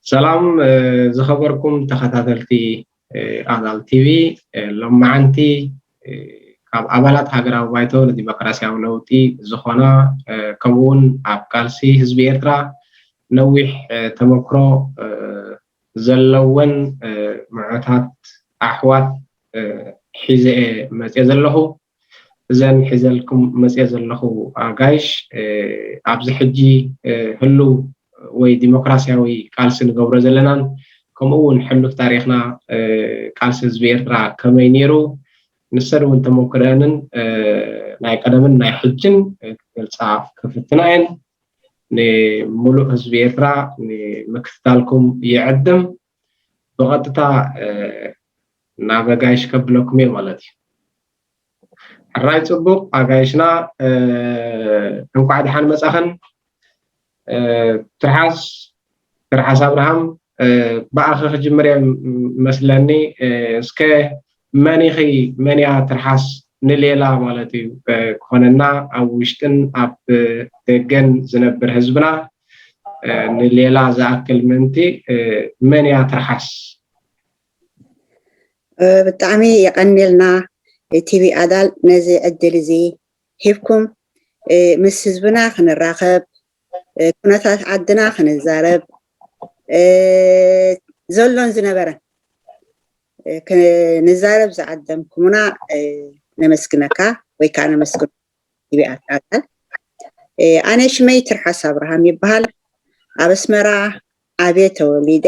ሰላም ዝኸበርኩም ተኸታተልቲ ኣዳል ቲቪ፣ ሎማዓንቲ ካብ ኣባላት ሃገራዊ ባይቶ ንዲሞክራሲያዊ ለውጢ ዝኾና፣ ከምኡ እውን ኣብ ቃልሲ ህዝቢ ኤርትራ ነዊሕ ተመክሮ ዘለወን ምዑታት ኣሕዋት ሒዘ እየ መፅየ ዘለኹ። እዘን ሒዘልኩም መፅየ ዘለኹ ኣጋይሽ ኣብዚ ሕጂ ህሉው ወይ ዲሞክራሲያዊ ቃልሲ ንገብሮ ዘለናን ከምኡ እውን ሕሉፍ ታሪኽና ቃልሲ ህዝቢ ኤርትራ ከመይ ነይሩ ንሰን እውን ተመክረንን ናይ ቀደምን ናይ ሕጅን ክገልፃ ክፍትና እየን። ንምሉእ ህዝቢ ኤርትራ ንምክትታልኩም ይዕድም። ብቐጥታ ናብ ኣጋይሽ ከብለኩም እየ ማለት እዩ። ሕራይ ፅቡቕ ኣጋይሽና፣ እንኳዕ ደሓን መፃኽን። ትርሓስ ትርሓስ ኣብርሃም፣ ብኣኸ ክጅምር እየ መስለኒ። እስከ መን ኢኺ? መን እያ ትርሓስ ንሌላ ማለት እዩ ክኾነና ኣብ ውሽጥን ኣብ ደገን ዝነብር ህዝብና ንሌላ ዝኣክል ምእንቲ መን እያ ትርሓስ? ብጣዕሚ የቐንየልና ቲቪ ኣዳል ነዚ ዕድል እዚ ሂብኩም ምስ ህዝብና ክንራኸብ፣ ኩነታት ዓድና ክንዛረብ፣ ዘሎን ዝነበረን ክንዛረብ ዝዓደምኩምና ነመስግነካ ወይ ከዓ ነመስግን ቲቪ ኣዳል። ኣነ ሽመይ ትርሓስ ኣብርሃም ይበሃል። ኣብ ኣስመራ ዓብየ ተወሊደ፣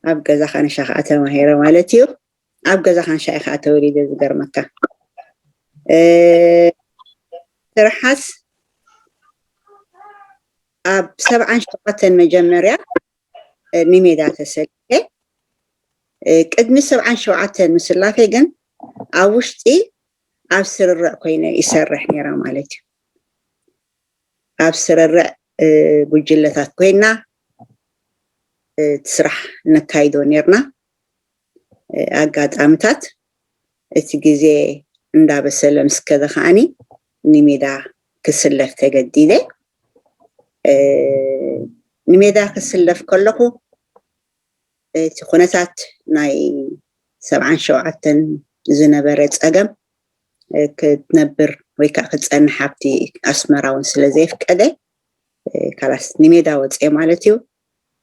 ኣብ ገዛ ካንሻ ከዓ ተማሂረ ማለት እዩ። ኣብ ገዛ ካንሻ እየ ከዓ ተወሊደ። ዝገርመካ ትርሓስ ኣብ ሰብዓን ሸውዓተን መጀመርያ ንሜዳ ተሰሊፈ። ቅድሚ ሰብዓን ሸውዓተን ምስላፈ ግን ኣብ ውሽጢ ኣብ ስርርዕ ኮይነ ይሰርሕ ነይረ ማለት እዩ። ኣብ ስርርዕ ጉጅለታት ኮይና እቲ ስራሕ ነካይዶ ነርና። ኣጋጣምታት እቲ ግዜ እንዳበሰለ ምስ ከደ ከዓኒ ንሜዳ ክስለፍ ተገዲደ። ንሜዳ ክስለፍ ከለኹ እቲ ኩነታት ናይ ሰብዓን ሸውዓተን ዝነበረ ፀገም ክትነብር ወይ ከዓ ክትፀንሕ ኣብቲ ኣስመራ እውን ስለ ዘየፍቀደ ካላስ ንሜዳ ወፅኤ ማለት እዩ።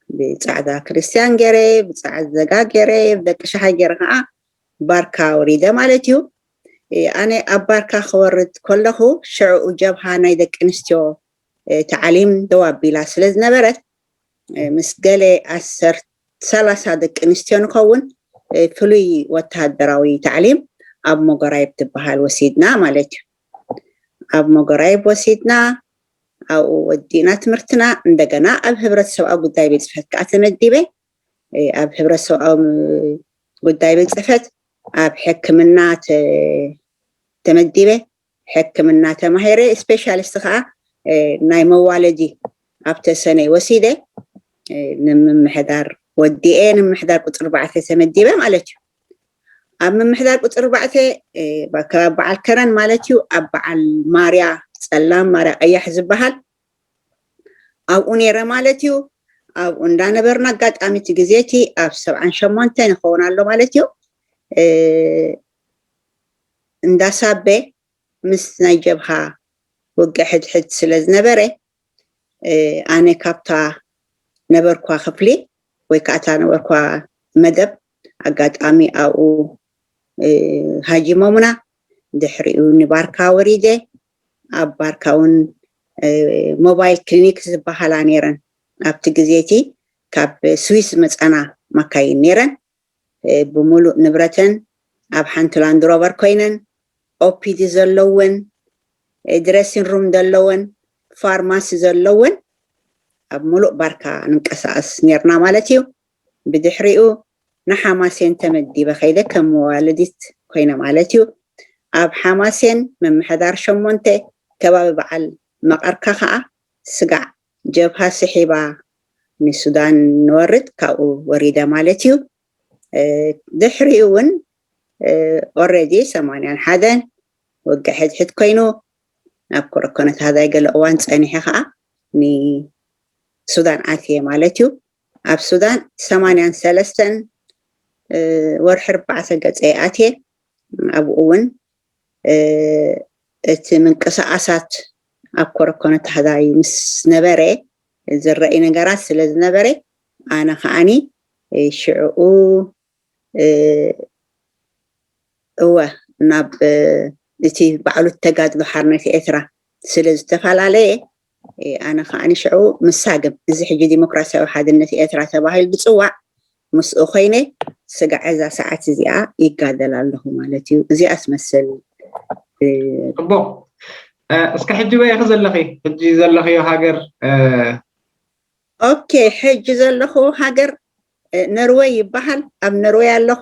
ብፃዕዳ ክርስትያን ገይረ፣ ብፃዕዳ ዘጋ ገይረ፣ ብደቂ ሸሓይ ገይረ ከዓ ባርካ ወሪደ ማለት እዩ። ኣነ ኣብ ባርካ ክወርድ ከለኹ ሽዕኡ ጀብሃ ናይ ደቂ ኣንስትዮ ታዕሊም ደው ኣቢላ ስለ ዝነበረት ምስ ገለ ኣሰር ሰላሳ ደቂ ኣንስትዮ ንኸውን ፍሉይ ወተሃደራዊ ታዕሊም ኣብ መጎራይብ ትበሃል ወሲድና ማለት እዩ። ኣብ መጎራይብ ወሲድና ኣብኡ ወዲእና ትምህርትና እንደገና ኣብ ህብረተሰብኣዊ ጉዳይ ቤት ፅፈት ከዓ ተመዲበ። ኣብ ህብረተሰብኣዊ ጉዳይ ቤት ፅፈት ኣብ ሕክምና ተመዲበ። ሕክምና ተማሂረ፣ ስፔሻሊስት ከዓ ናይ መዋለዲ ኣብ ተሰነይ ወሲደ ንምምሕዳር ወዲኤ ንምምሕዳር ቁፅሪ ኣርባዕተ ተመዲበ ማለት እዩ። ኣብ ምምሕዳር ቁፅሪ ኣርባዕተ ከባቢ በዓል ከረን ማለት እዩ። ኣብ በዓል ማርያ ፀላም ማርያ ቀያሕ ዝበሃል ኣብኡ ነይረ ማለት እዩ። ኣብኡ እንዳነበርና ኣጋጣሚ እቲ ግዜ እቲ ኣብ ሰብዓን ሸሞንተ ንኸውን ኣሎ ማለት እዩ። እንዳሳበ ምስ ናይ ጀብሃ ውግእ ሕድሕድ ስለ ዝነበረ ኣነ ካብታ ነበርኳ ክፍሊ ወይ ከዓ እታ ነበርኳ መደብ ኣጋጣሚ ኣብኡ ሃጂሞምና። ድሕሪኡ ንባርካ ወሪደ። ኣብ ባርካ እውን ሞባይል ክሊኒክ ዝበሃላ ነይረን። ኣብቲ ግዜ እቲ ካብ ስዊስ መፃና ማካይን ነይረን። ብሙሉእ ንብረተን ኣብ ሓንቲ ላንድሮቨር ኮይነን ኦፒዲ ዘለወን ድረሲን ሩም ዘለወን ፋርማሲ ዘለወን ኣብ ሙሉእ ባርካ ንንቀሳቀስ ነርና ማለት እዩ። ብድሕሪኡ ንሓማሴን ተመዲበ ከይደ ከም መዋለዲት ኮይነ ማለት እዩ። ኣብ ሓማሴን ምምሕዳር ሸሞንተ ከባቢ በዓል መቐርካ ከዓ ስጋዕ ጀብሃ ስሒባ ንሱዳን ንወርድ ካብኡ ወሪደ ማለት እዩ። ድሕሪኡ እውን ኦረዲ ሰማንያን ሓደን ውግእ ሕድሕድ ኮይኑ ናብ ኮረኮነት ሃዳይ ገለ እዋን ፀኒሐ ከዓ ንሱዳን ኣትየ ማለት እዩ። ኣብ ሱዳን ሰማንያን ሰለስተን ወርሒ ኣርባዕተ ገፀ ኣትየ ኣብኡ እውን እቲ ምንቅስቃሳት ኣብ ኮረኮነ ታህታይ ምስ ነበረ ዝረኣይ ነገራት ስለ ዝነበረ ኣነ ከዓኒ ሽዕኡ እወ ናብ እቲ ባዕሉ ተጋድሎ ሓርነት ኤርትራ ስለ ዝተፈላለየ ኣነ ከዓኒ ሽዑ ምሳግም እዚ ሕጂ ዲሞክራሲያዊ ሓድነት ኤርትራ ተባሂሉ ዝፅዋዕ ምስኡ ኮይነ ስጋዕ እዛ ሰዓት እዚኣ ይጋደል ኣለኹ ማለት እዩ። እዚኣ ኣስመስል ጽቡቕ። እስከ ሕጂ በይ ኢኺ ዘለኺ? ሕጂ ዘለኽዮ ሃገር ኦኬ፣ ሕጂ ዘለኹ ሃገር ነርወይ ይበሃል። ኣብ ነርወይ ኣለኹ።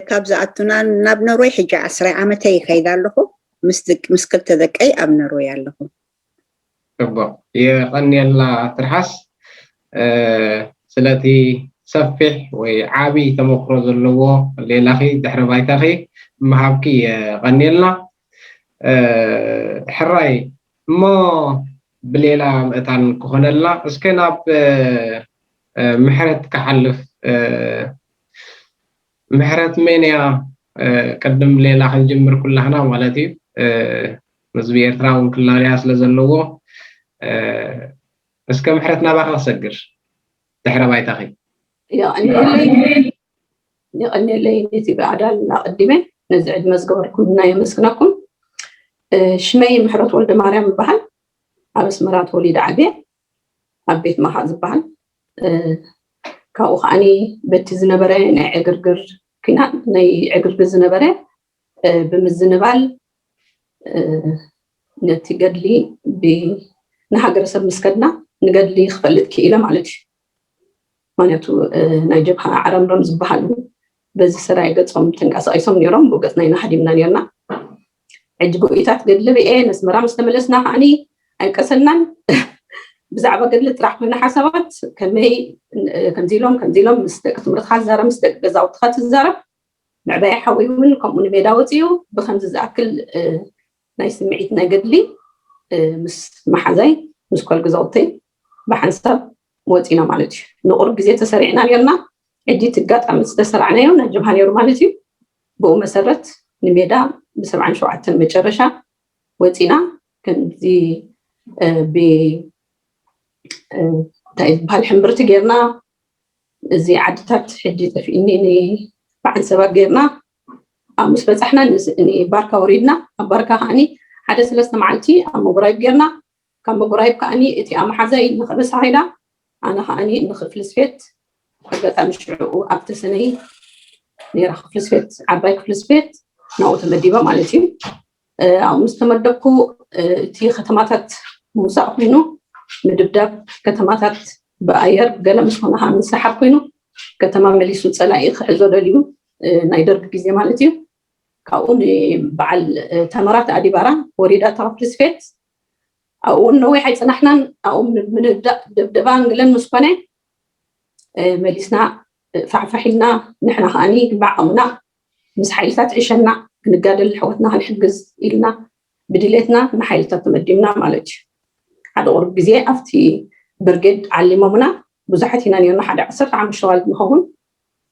ካብ ዝኣቱና ናብ ነርወይ ሕጂ ዓስራይ ዓመተይ ይኸይድ ኣለኹ። ምስ ክልተ ደቀይ ኣብ ነርወይ ኣለኹ። ጽቡቕ፣ የቐንየልና ትርሓስ። ስለቲ ሰፊሕ ወይ ዓቢ ተመክሮ ዘለዎ ሌላኺ ድሕረ ባይታኺ ምሃብኪ የቐንየልና። ሕራይ እሞ ብሌላ ምእታን ክኾነልና እስከ ናብ ምሕረት ክሓልፍ። ምሕረት መን እያ? ቅድም ሌላ ክንጅምር ኩላህና ማለት እዩ። ህዝቢ ኤርትራ እውን ክላለያ ስለ ዘለዎ እስከ ምሕረት ናባኻ ክሰግር ድሕረ ባይታኺ። የቐንየለይ ነቲ ብኣዳል እናቐዲመ ነዚ ዕድመ ዝገበርኩምና የመስግነኩም። ሽመይ ምሕረት ወልደ ማርያም ይበሃል። ኣብ ኣስመራ ተወሊደ ዓብየ ኣብ ቤት ማኻ ዝበሃል። ካብኡ ከዓኒ በቲ ዝነበረ ናይ ዕግርግር ኩናት ናይ ዕግርግር ዝነበረ ብምዝንባል ነቲ ገድሊ ንሃገረሰብ ምስ ከድና ንገድሊ ክፈልጥ ክኢለ ማለት እዩ። ምክንያቱ ናይ ጀብሃ ዓረምረም ዝበሃሉ በዚ ሰራይ ገጾም ተንቀሳቂሶም ነይሮም፣ ብኡ ገጽና ኢና ሃዲምና ነርና። ሕጂ ብኡይታት ገድሊ ርኤ ነስመራ ምስ ተመለስና ከዓኒ ኣይቀሰናን። ብዛዕባ ገድሊ ጥራሕ ኮይነ ሓሳባት ከመይ ከምዚ ኢሎም ከምዚ ኢሎም ምስ ደቂ ትምህርትካ ትዛረብ ምስ ደቂ ገዛውትካ ትዛረብ ምዕባይ ሓወይ እውን ከምኡ ንሜዳ ወፂኡ ብከምዚ ዝኣክል ናይ ስምዒት ናይ ገድሊ ምስ መሓዛይ ምስ ኳል ገዛውተይ ብሓንሳብ ወፂና ማለት እዩ። ንቁሩብ ግዜ ተሰሪዕና ነርና። ሕጂ እቲ ኣጋጣሚ ዝተሰራዕናዮ ናይ ጀብሃ ነይሩ ማለት እዩ። ብኡ መሰረት ንሜዳ ብሰብዓን ሸውዓተን መጨረሻ ወፂና ከምዚ እንታይ ዝበሃል ሕምብርቲ ጌርና እዚ ዓድታት ሕጂ ጠፊእኒ ንበዓል ሰባት ጌርና ኣብ ምስ በፃሕና ንባርካ ወሪድና ኣብ ባርካ ከዓኒ ሓደ ሰለስተ መዓልቲ ኣብ ምጉራይብ ጌርና ካብ ምጉራይብ ከዓኒ እቲ ኣመሓዛይ ንክብሳ ኸይዳ ኣነ ከዓኒ ንክፍሊ ስፌት ኣጋጣሚ ሽዕኡ ኣብ ተሰነይ ነይራ ክፍሊ ስፌት ዓባይ ክፍሊ ስፌት ናብኡ ተመዲበ ማለት እዩ። ኣብኡ ምስ ተመደብኩ እቲ ከተማታት ምውፃእ ኮይኑ ምድብዳብ ከተማታት ብኣየር ገለ ምስ ኮነ ከዓ ምስሓብ ኮይኑ ከተማ መሊሱ ፀላኢ ክሕዞ ደልዩ ናይ ደርግ ግዜ ማለት እዩ። ካብኡ ንበዓል ተመራት ኣዲባራ ወሪዳ ተክፍሊ ስፌት ኣብኡ እውን ነዊሕ ኣይፅናሕናን ኣብኡ ምንዳእ ድብደባን ግለን ምስ ኮነ መሊስና ፋሕፋሕ ኢልና ንሕና ከዓኒ ብዓቕምና ምስ ሓይልታት ዕሸና ክንጋደል ኣሕዋትና ክንሕግዝ ኢልና ብድሌትና ንሓይልታት ተመዲብና ማለት እዩ። ሓደ ቁሩብ ግዜ ኣብቲ ብርጌድ ዓሊሞምና ብዙሓት ኢና ነርና ሓደ ዓሰርተ ሓሙሽተ ኣዋልድ ንኸውን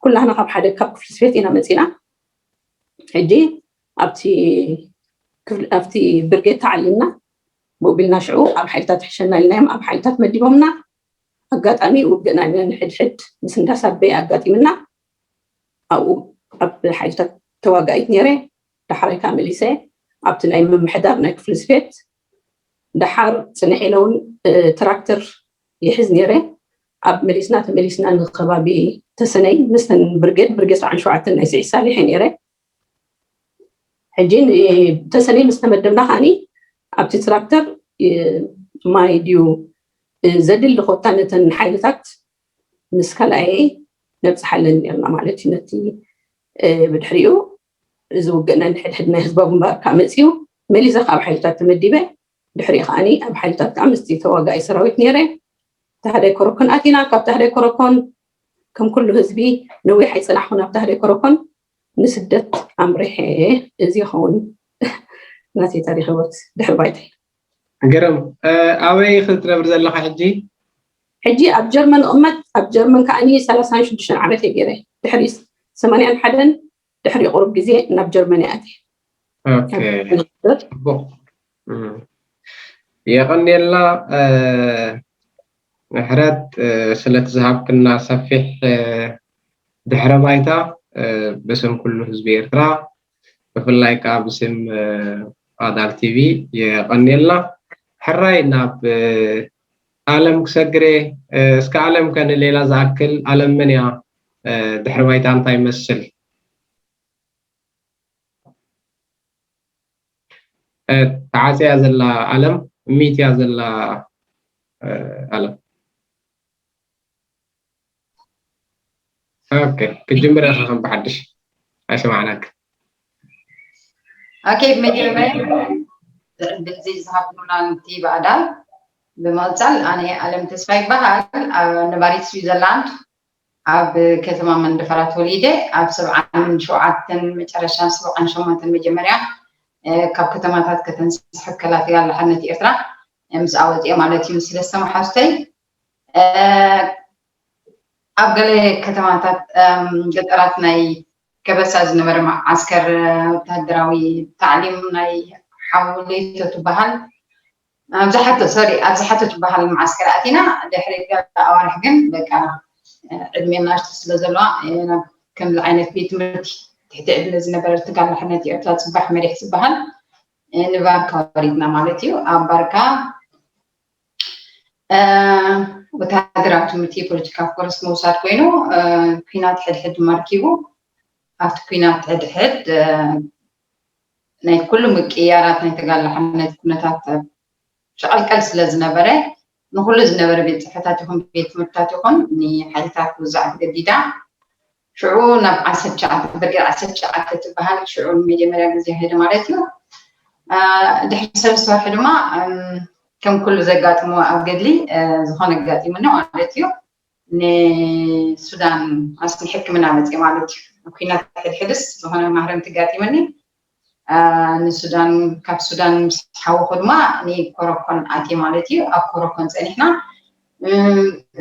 ኩላህና ካብ ሓደ ካብ ክፍሊ ስፌት ኢና መፂና። ሕጂ ኣብቲ ኣብቲ ብርጌድ ተዓሊምና ብኡ ቢልና ሽዑ ኣብ ሓይልታት ሕሸና ኢልናዮም ኣብ ሓይልታት መዲቦምና ኣጋጣሚ ውግእ ናይ ነንሕድሕድ ምስ እንዳሳበየ ኣጋጢምና ኣብኡ ኣብ ሓይልታት ተዋጋኢት ነይረ። ዳሕራይ ከዓ መሊሰ ኣብቲ ናይ ምምሕዳር ናይ ክፍሊ ስፌት ደሓር ፅንሕ ኢለ እውን ትራክተር ይሕዝ ነይረ። ኣብ መሊስና ተመሊስና ንከባቢ ተሰነይ ምስተን ብርጌድ ብርጌድ ሰብዓን ሸውዓተን ናይ ስዒድ ሳሊሕ ነይረ። ሕጂ ተሰነይ ምስ ተመደብና ከዓኒ ኣብቲ ትራክተር ማይ ድዩ ዘድሊ ኮታ ነተን ሓይልታት ምስ ካልኣየ ነብፅሓለን ነርና ማለት እዩ። ነቲ ብድሕሪኡ እዚ ውግእ ናይ ሕድሕድ ናይ ህዝባዊ ግንባር ካብ መፅዩ መሊሰ ካብ ሓይልታት ተመዲበ ድሕሪኡ ከዓኒ ኣብ ሓይልታት ከዓ ምስቲ ተዋጋኢ ሰራዊት ነይረ። ታህዳይ ኮረኮን ኣቲና ካብ ታህዳይ ኮረኮን ከም ኩሉ ህዝቢ ነዊሕ ኣይፀናሕኩን ኣብ ታህዳይ ኮረኮን ንስደት ኣምሪሐ። እዚ ይኸውን ናተይ ታሪክ ህይወት ድሕሪ ባይታይ። ግርም ኣበይ ክትነብር ዘለካ ሕጂ? ሕጂ ኣብ ጀርመን እቕመጥ፣ ኣብ ጀርመን ከዓኒ ሰላሳን ሽዱሽተን ዓመት እየ ገይረ። ድሕሪ ሰማንያን ሓደን ድሕሪ ቁሩብ ግዜ ናብ ጀርመን እየ ኣትየ። ኦኬ፣ ጽቡቕ። የቐንየልና ምሕረት፣ ስለቲ ዝሃብክና ሰፊሕ ድሕረ ባይታ ብስም ኩሉ ህዝቢ ኤርትራ፣ ብፍላይ ከዓ ብስም ኣዳል ቲቪ የቐንየልና። ሕራይ ናብ ኣለም ክሰግሬ። እስከ ኣለም ከ ንሌላ ዝኣክል፣ ኣለም መን እያ? ድሕረ ባይታ እንታይ ይመስል? ተዓፅያ ዘላ ኣለም፣ ሚት እያ ዘላ ኣለም። ኦኬ፣ ክጅምር ኢኻ ከም ብሓድሽ ኣይሰማዕናክ። ኦኬ፣ ብመጀመርያ እዚ ዝሃብኩና ንቲ ባዕዳ ብምቕፃል፣ ኣነ ኣለም ተስፋ ይበሃል፣ ነባሪት ስዊዘርላንድ፣ ኣብ ከተማ መንደፈራ ተወሊደ፣ ኣብ ሰብዓን ሸውዓተን መጨረሻ ሰብዓን ሸሞንተን መጀመርያ ካብ ከተማታት ከተንስሕብ ከላ ተጋላሓነት ኤርትራ ምስ ኣወፅኤ ማለት እዩ። ሰለስተ መሓዙተይ ኣብ ገለ ከተማታት ገጠራት ናይ ከበሳ ዝነበረ መዓስከር ወታደራዊ ታዕሊም ናይ ሓውሌቶ ትበሃል ኣብ ዝሓቶ ሶሪ ኣብ ዝሓቶ ትበሃል መዓስከር ኣቲና። ድሕሪ ገለ ኣዋርሕ ግን በቃ ዕድሜ ናሽቱ ስለ ዘለዋ ናብ ከምዚ ዓይነት ቤት ትምህርቲ ትሕቲ ዕድመ ዝነበረ ተጋላሕነት ኤርትራ ፅባሕ መሪሕ ዝበሃል ንባርካ ወሪድና ማለት እዩ። ኣብ ባርካ ወታደራዊ ትምህርቲ የፖለቲካ ኮርስ ምውሳድ ኮይኑ ኩናት ሕድሕድ ድማ ረኪቡ። ኣብቲ ኩናት ሕድሕድ ናይ ኩሉ ምቅያራት ናይ ተጋላሕነት ኩነታት ሸቐልቀል ስለ ዝነበረ ንኩሉ ዝነበረ ቤት ፅሕፈታት ይኹን ቤት ትምህርትታት ይኹን ንሓይልታት ክውዛዕ ተገዲዳ። ሽዑ ናብ ዓሰርተ ትሽዓተ ብርጌድ ዓሰርተ ትሽዓተ ትበሃል ሽዑ ንመጀመርያ ግዜ ከይደ ማለት እዩ። ድሕሪ ሰለስተ ወርሒ ድማ ከም ኩሉ ዘጋጥሞ ኣብ ገድሊ ዝኾነ ኣጋጢሙኒ ማለት እዩ። ንሱዳን ኣስ ንሕክምና መፅእ ማለት እዩ። ኩናት ሕድሕድስ ዝኾነ ማህረምቲ ጋጢመኒ። ንሱዳን ካብ ሱዳን ምስ ሓወኹ ድማ ንኮረኮን ኣትየ ማለት እዩ። ኣብ ኮረኮን ፀኒሕና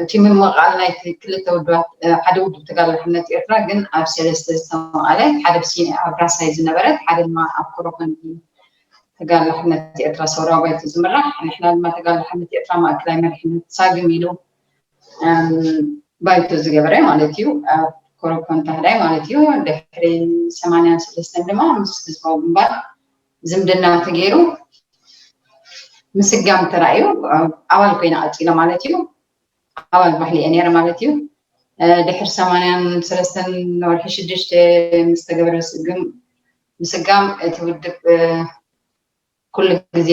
እቲ ምምቓል ናይ ክልተ ውድባት ሓደ ውድብ ተጋላሕነት ኤርትራ ግን ኣብ ሰለስተ ዝተመቓለ ሓደ ኣብ ራሳይ ዝነበረት ሓደ ድማ ኣብ ኮረኮን ተጋላሕነት ኤርትራ ሰውራዊ ባይቶ ዝምራሕ ንሕና ድማ ተጋላሕነት ኤርትራ ማእከላይ መሪሕነት ሳግም ኢሉ ባይቶ ዝገበረ ማለት እዩ። ኣብ ኮረኮን ታህዳይ ማለት እዩ። ድሕሪ ሰማንያን ሰለስተን ድማ ምስ ህዝባዊ ግንባር ዝምድና ተገይሩ ምስጋም ተራእዩ ኣባል ኮይነ ቀፂለ ማለት እዩ። ኣባል ባሕሊ እየ ነይረ ማለት እዩ። ድሕሪ ሰማንያን ሰለስተን ወርሒ ሽዱሽተ ምስ ተገበረ ስግም ምስጋም እቲ ውድብ ኩሉ ግዜ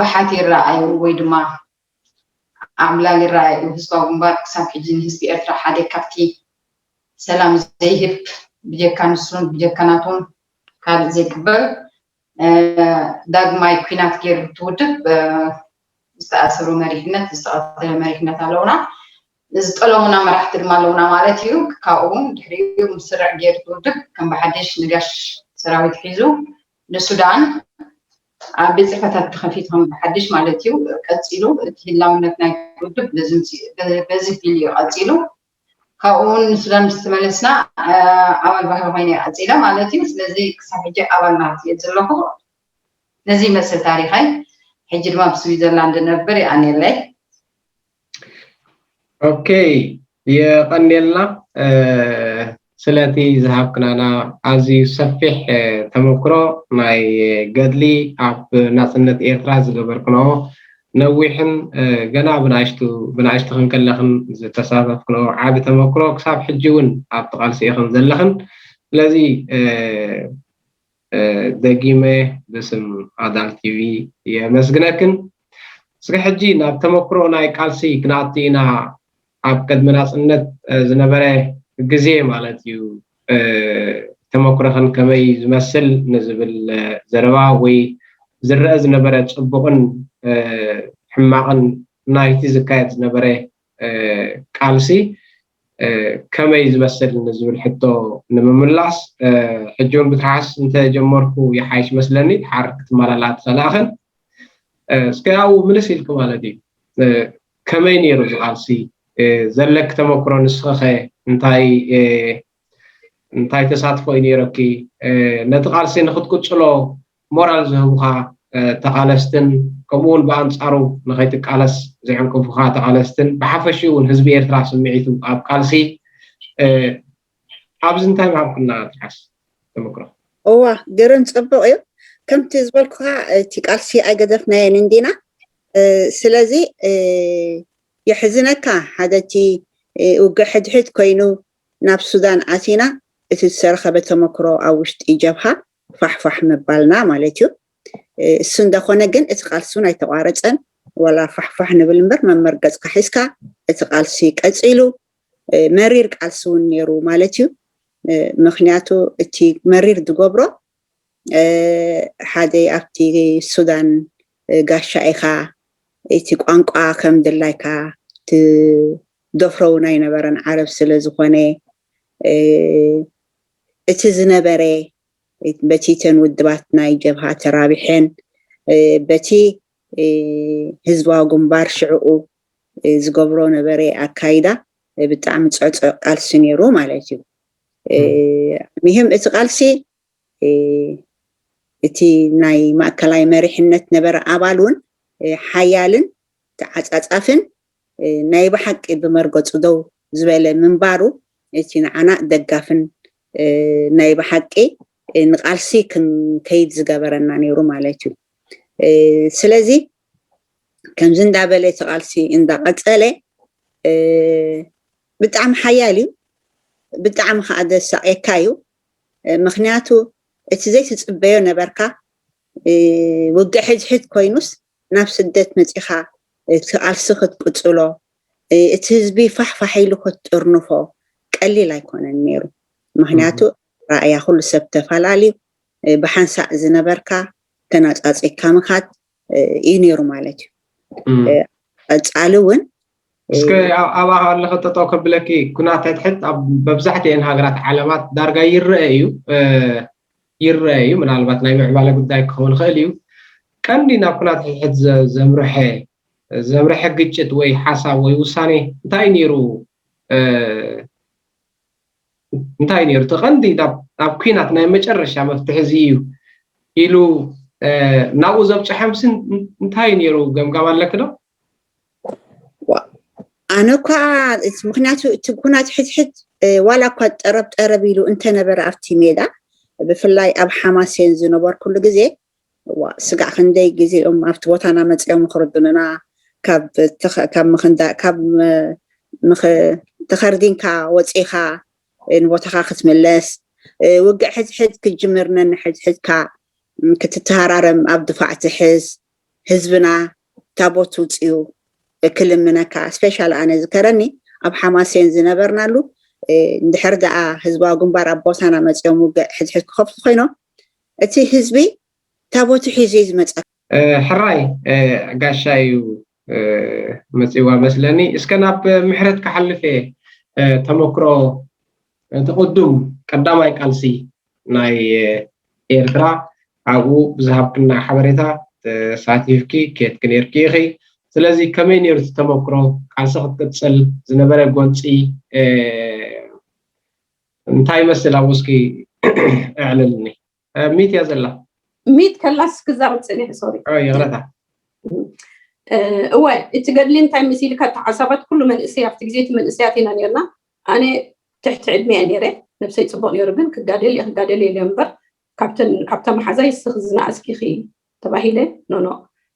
ብሓት ይረኣዩ ወይ ድማ ኣምላል ይረኣዩ። ህዝባዊ ግንባር ክሳብ ሕጂ ንህዝቢ ኤርትራ ሓደ ካብቲ ሰላም ዘይህብ ብጀካ ንሱን ብጀካ ናቱን ካልእ ዘይቅበል ዳግማይ ኩናት ገይሩ እቲ ውድብ ዝተኣሰሩ መሪሕነት ዝተቐተለ መሪሕነት ኣለውና። ዝጠለሙና መራሕቲ ድማ ኣለውና ማለት እዩ። ካብኡ እውን ድሕሪኡ ምስርዕ ገይሩ እቲ ውድብ ከም ብሓድሽ ንጋሽ ሰራዊት ሒዙ ንሱዳን ኣብ ቤት ፅሕፈታት ተኸፊቱ ከም ብሓድሽ ማለት እዩ ቀፂሉ። እቲ ህላውነት ናይ ውድብ በዚ ፊል እዩ ቀፂሉ። ካብኡ እውን ንሱዳን ምስ ተመለስና ኣባል ባህሊ ኮይነ እየ ቀፂለ ማለት እዩ። ስለዚ ክሳብ ሕጂ ኣባል ናት እየ ዘለኹ። ነዚ ይመስል ታሪኸይ። ሕጂ ድማ ኣብ ስዊዘርላንድ እነብር የቐንየለይ። ኦኬ፣ የቐንየልና ስለቲ ዝሃብክናና ኣዝዩ ሰፊሕ ተመክሮ ናይ ገድሊ ኣብ ናጽነት ኤርትራ ዝገበርክንኦ ነዊሕን ገና ብናእሽቱ ብናእሽቱ ክንከለኽን ዝተሳተፍክንኦ ዓቢ ተመክሮ ክሳብ ሕጂ እውን ኣብቲ ቃልሲ ኢኽን ዘለኽን። ስለዚ ደጊመ ብስም ኣዳል ቲቪ የመስግነክን። እስከ ሕጂ ናብ ተመክሮ ናይ ቃልሲ ክንኣቱ ኢና። ኣብ ቅድሚ ናጽነት ዝነበረ ግዜ ማለት እዩ። ተመክሮኽን ከመይ ዝመስል ንዝብል ዘረባ ወይ ዝረአ ዝነበረ ጽቡቕን ሕማቕን ናይቲ ዝካየድ ዝነበረ ቃልሲ ከመይ ዝመስል ንዝብል ሕቶ ንምምላስ ሕጂ እውን ብትሓስ እንተጀመርኩ ይሓይሽ መስለኒ። ድሓር ክትመላላ ትኽእላ ኢኽን። እስከ ኣብኡ ምልስ ኢልኪ ማለት እዩ። ከመይ ነይሩ እዚ ቃልሲ? ዘለኪ ተመክሮ ንስኺኸ እንታይ እንታይ ተሳትፎ እዩ ነይረኪ? ነቲ ቃልሲ ንክትቅፅሎ ሞራል ዝህቡኻ ተቓለስትን ከምኡ እውን ብኣንፃሩ ንኸይትቃለስ ዝዕንቅፉኻ ተቓለስትን ብሓፈሽኡ እውን ህዝቢ ኤርትራ ስምዒቱ ኣብ ቃልሲ ኣብዚ እንታይ ምሃብኩና ትሓስ ተመክሮ? እዋ ግርም ፅቡቅ እዩ። ከምቲ ዝበልኩኻ እቲ ቃልሲ ኣይገደፍናዮን እንዲና። ስለዚ የሕዝነካ ሓደ እቲ ውግእ ሕድሕድ ኮይኑ ናብ ሱዳን ኣቲና እቲ ዝተረኸበ ተመክሮ ኣብ ውሽጢ ጀብሃ ፋሕፋሕ ምባልና ማለት እዩ። እሱ እንደኾነ ግን እቲ ቃልሲ እውን ኣይተቋረፀን። ወላ ፋሕፋሕ ንብል እምበር መመርገፅካ ሒዝካ እቲ ቃልሲ ቀፂሉ። መሪር ቃልሲ እውን ነይሩ ማለት እዩ። ምክንያቱ እቲ መሪር ዝገብሮ ሓደ ኣብቲ ሱዳን ጋሻ ኢኻ፣ እቲ ቋንቋ ከም ድላይካ ትደፍሮ እውን ኣይነበረን ዓረብ ስለ ዝኾነ እቲ ዝነበረ በቲ ተን ውድባት ናይ ጀብሃ ተራቢሐን በቲ ህዝባዊ ግንባር ሽዕኡ ዝገብሮ ነበረ ኣካይዳ ብጣዕሚ ፅዕፅዕ ቃልሲ ነይሩ ማለት እዩ። ሚህም እቲ ቃልሲ እቲ ናይ ማእከላይ መሪሕነት ነበረ ኣባል እውን ሓያልን ተዓፃፃፍን ናይ ብሓቂ ብመርገፁ ደው ዝበለ ምንባሩ እቲ ንዓና ደጋፍን ናይ ብሓቂ ንቃልሲ ክንከይድ ዝገበረና ነይሩ ማለት እዩ። ስለዚ ከምዚ እንዳበለ እቲ ቃልሲ እንዳቀፀለ ብጣዕሚ ሓያል እዩ። ብጣዕሚ ከዓ ደሳቅየካ እዩ። ምክንያቱ እቲ ዘይትፅበዮ ነበርካ። ውግእ ሕድሕድ ኮይኑስ ናብ ስደት መፂኻ እቲ ቃልሲ ክትቅፅሎ እቲ ህዝቢ ፋሕፋሕ ኢሉ ክትጥርንፎ ቀሊል ኣይኮነን ነይሩ። ምክንያቱ ራእያ ኩሉ ሰብ ተፈላለዩ። ብሓንሳእ ዝነበርካ ተናፃፂካ ምኻድ እዩ ነይሩ ማለት እዩ። ቀፃሊ እውን እስከ ኣብኣ ኣለኸ ጠጠው ከብለኪ ኩናት ሕድሕድ መብዛሕትኤን ሃገራት ዓለማት ዳርጋ ይረአ እዩ። ይረአ እዩ። ምናልባት ናይ ምዕባለ ጉዳይ ክኸውን ይኽእል እዩ። ቀንዲ ናብ ኩናት ሕድሕድ ዘምርሐ ዘምርሐ ግጭት ወይ ሓሳብ ወይ ውሳኔ እንታይ ነይሩ? እንታይ ነይሩ እቲ ቀንዲ ናብ ኩናት ናይ መጨረሻ መፍትሒ እዚ እዩ ኢሉ ናብኡ ዘብፅሐምሲ እንታይ ነይሩ ገምጋም ኣለኪ ዶ? ኣነ እኳ ምክንያቱ እቲ ኩናት ሕድሕድ ዋላ እኳ ጠረብ ጠረብ ኢሉ እንተነበረ ኣብቲ ሜዳ ብፍላይ ኣብ ሓማሴን ዝነበርኩሉ ግዜ ስጋዕ ክንደይ ግዜኦም ኣብቲ ቦታና መፅኦም ክርድኑና ካብ ምክንዳ ካብ ተኸርዲንካ ወፂኻ ንቦታኻ ክትምለስ ውግእ ሕድሕድ ክትጅምር ነንሕድሕድካ ክትተሃራረም ኣብ ድፋዕ ትሕዝ ህዝብና ታቦት ውፅኡ ክልምነካ ስፔሻል ኣነ ዝከረኒ ኣብ ሓማሴን ዝነበርናሉ እንድሕር ደኣ ህዝባዊ ግንባር ኣብ ቦታና መፅኦም ውግእ ሕድሕድ ክኸፍቱ ኮይኖም እቲ ህዝቢ ታቦቱ ሒዙ እዩ ዝመፀ። ሕራይ ጋሻ እዩ መፅዋ መስለኒ። እስከ ናብ ምሕረት ክሓልፍ እየ ተመክሮ እቲ ቅዱም ቀዳማይ ቃልሲ ናይ ኤርትራ ኣብኡ ብዝሃብክና ሓበሬታ ተሳቲፍኪ ኬድኪ ነርኪ ኢኺ። ስለዚ ከመይ ነይሩ እቲ ተመክሮ ቃልሲ ክትቅፅል ዝነበረ ጎንፂ እንታይ ይመስል ኣብኡ እስኪ ኣዕልልኒ። ሚት እያ ዘላ። ሚት ከላስ ክዛረብ ፀኒሐ ሶሪ። ይቕረታ። እወ እቲ ገድሊ እንታይ መሲልካ? እቲ ሓሳባት ኩሉ መንእሰይ ኣብቲ ግዜ እቲ መንእሰያት ኢና ነርና። ኣነ ትሕቲ ዕድመ እየ ነይረ። ነብሰይ ፅቡቅ ነይሩ ግን ክጋደል እየ ክጋደል እየ ኢለ እምበር ካብተን ካብታ መሓዛይ እስኺ ዝነኣስኪ ኢኺ ተባሂለ ኖኖ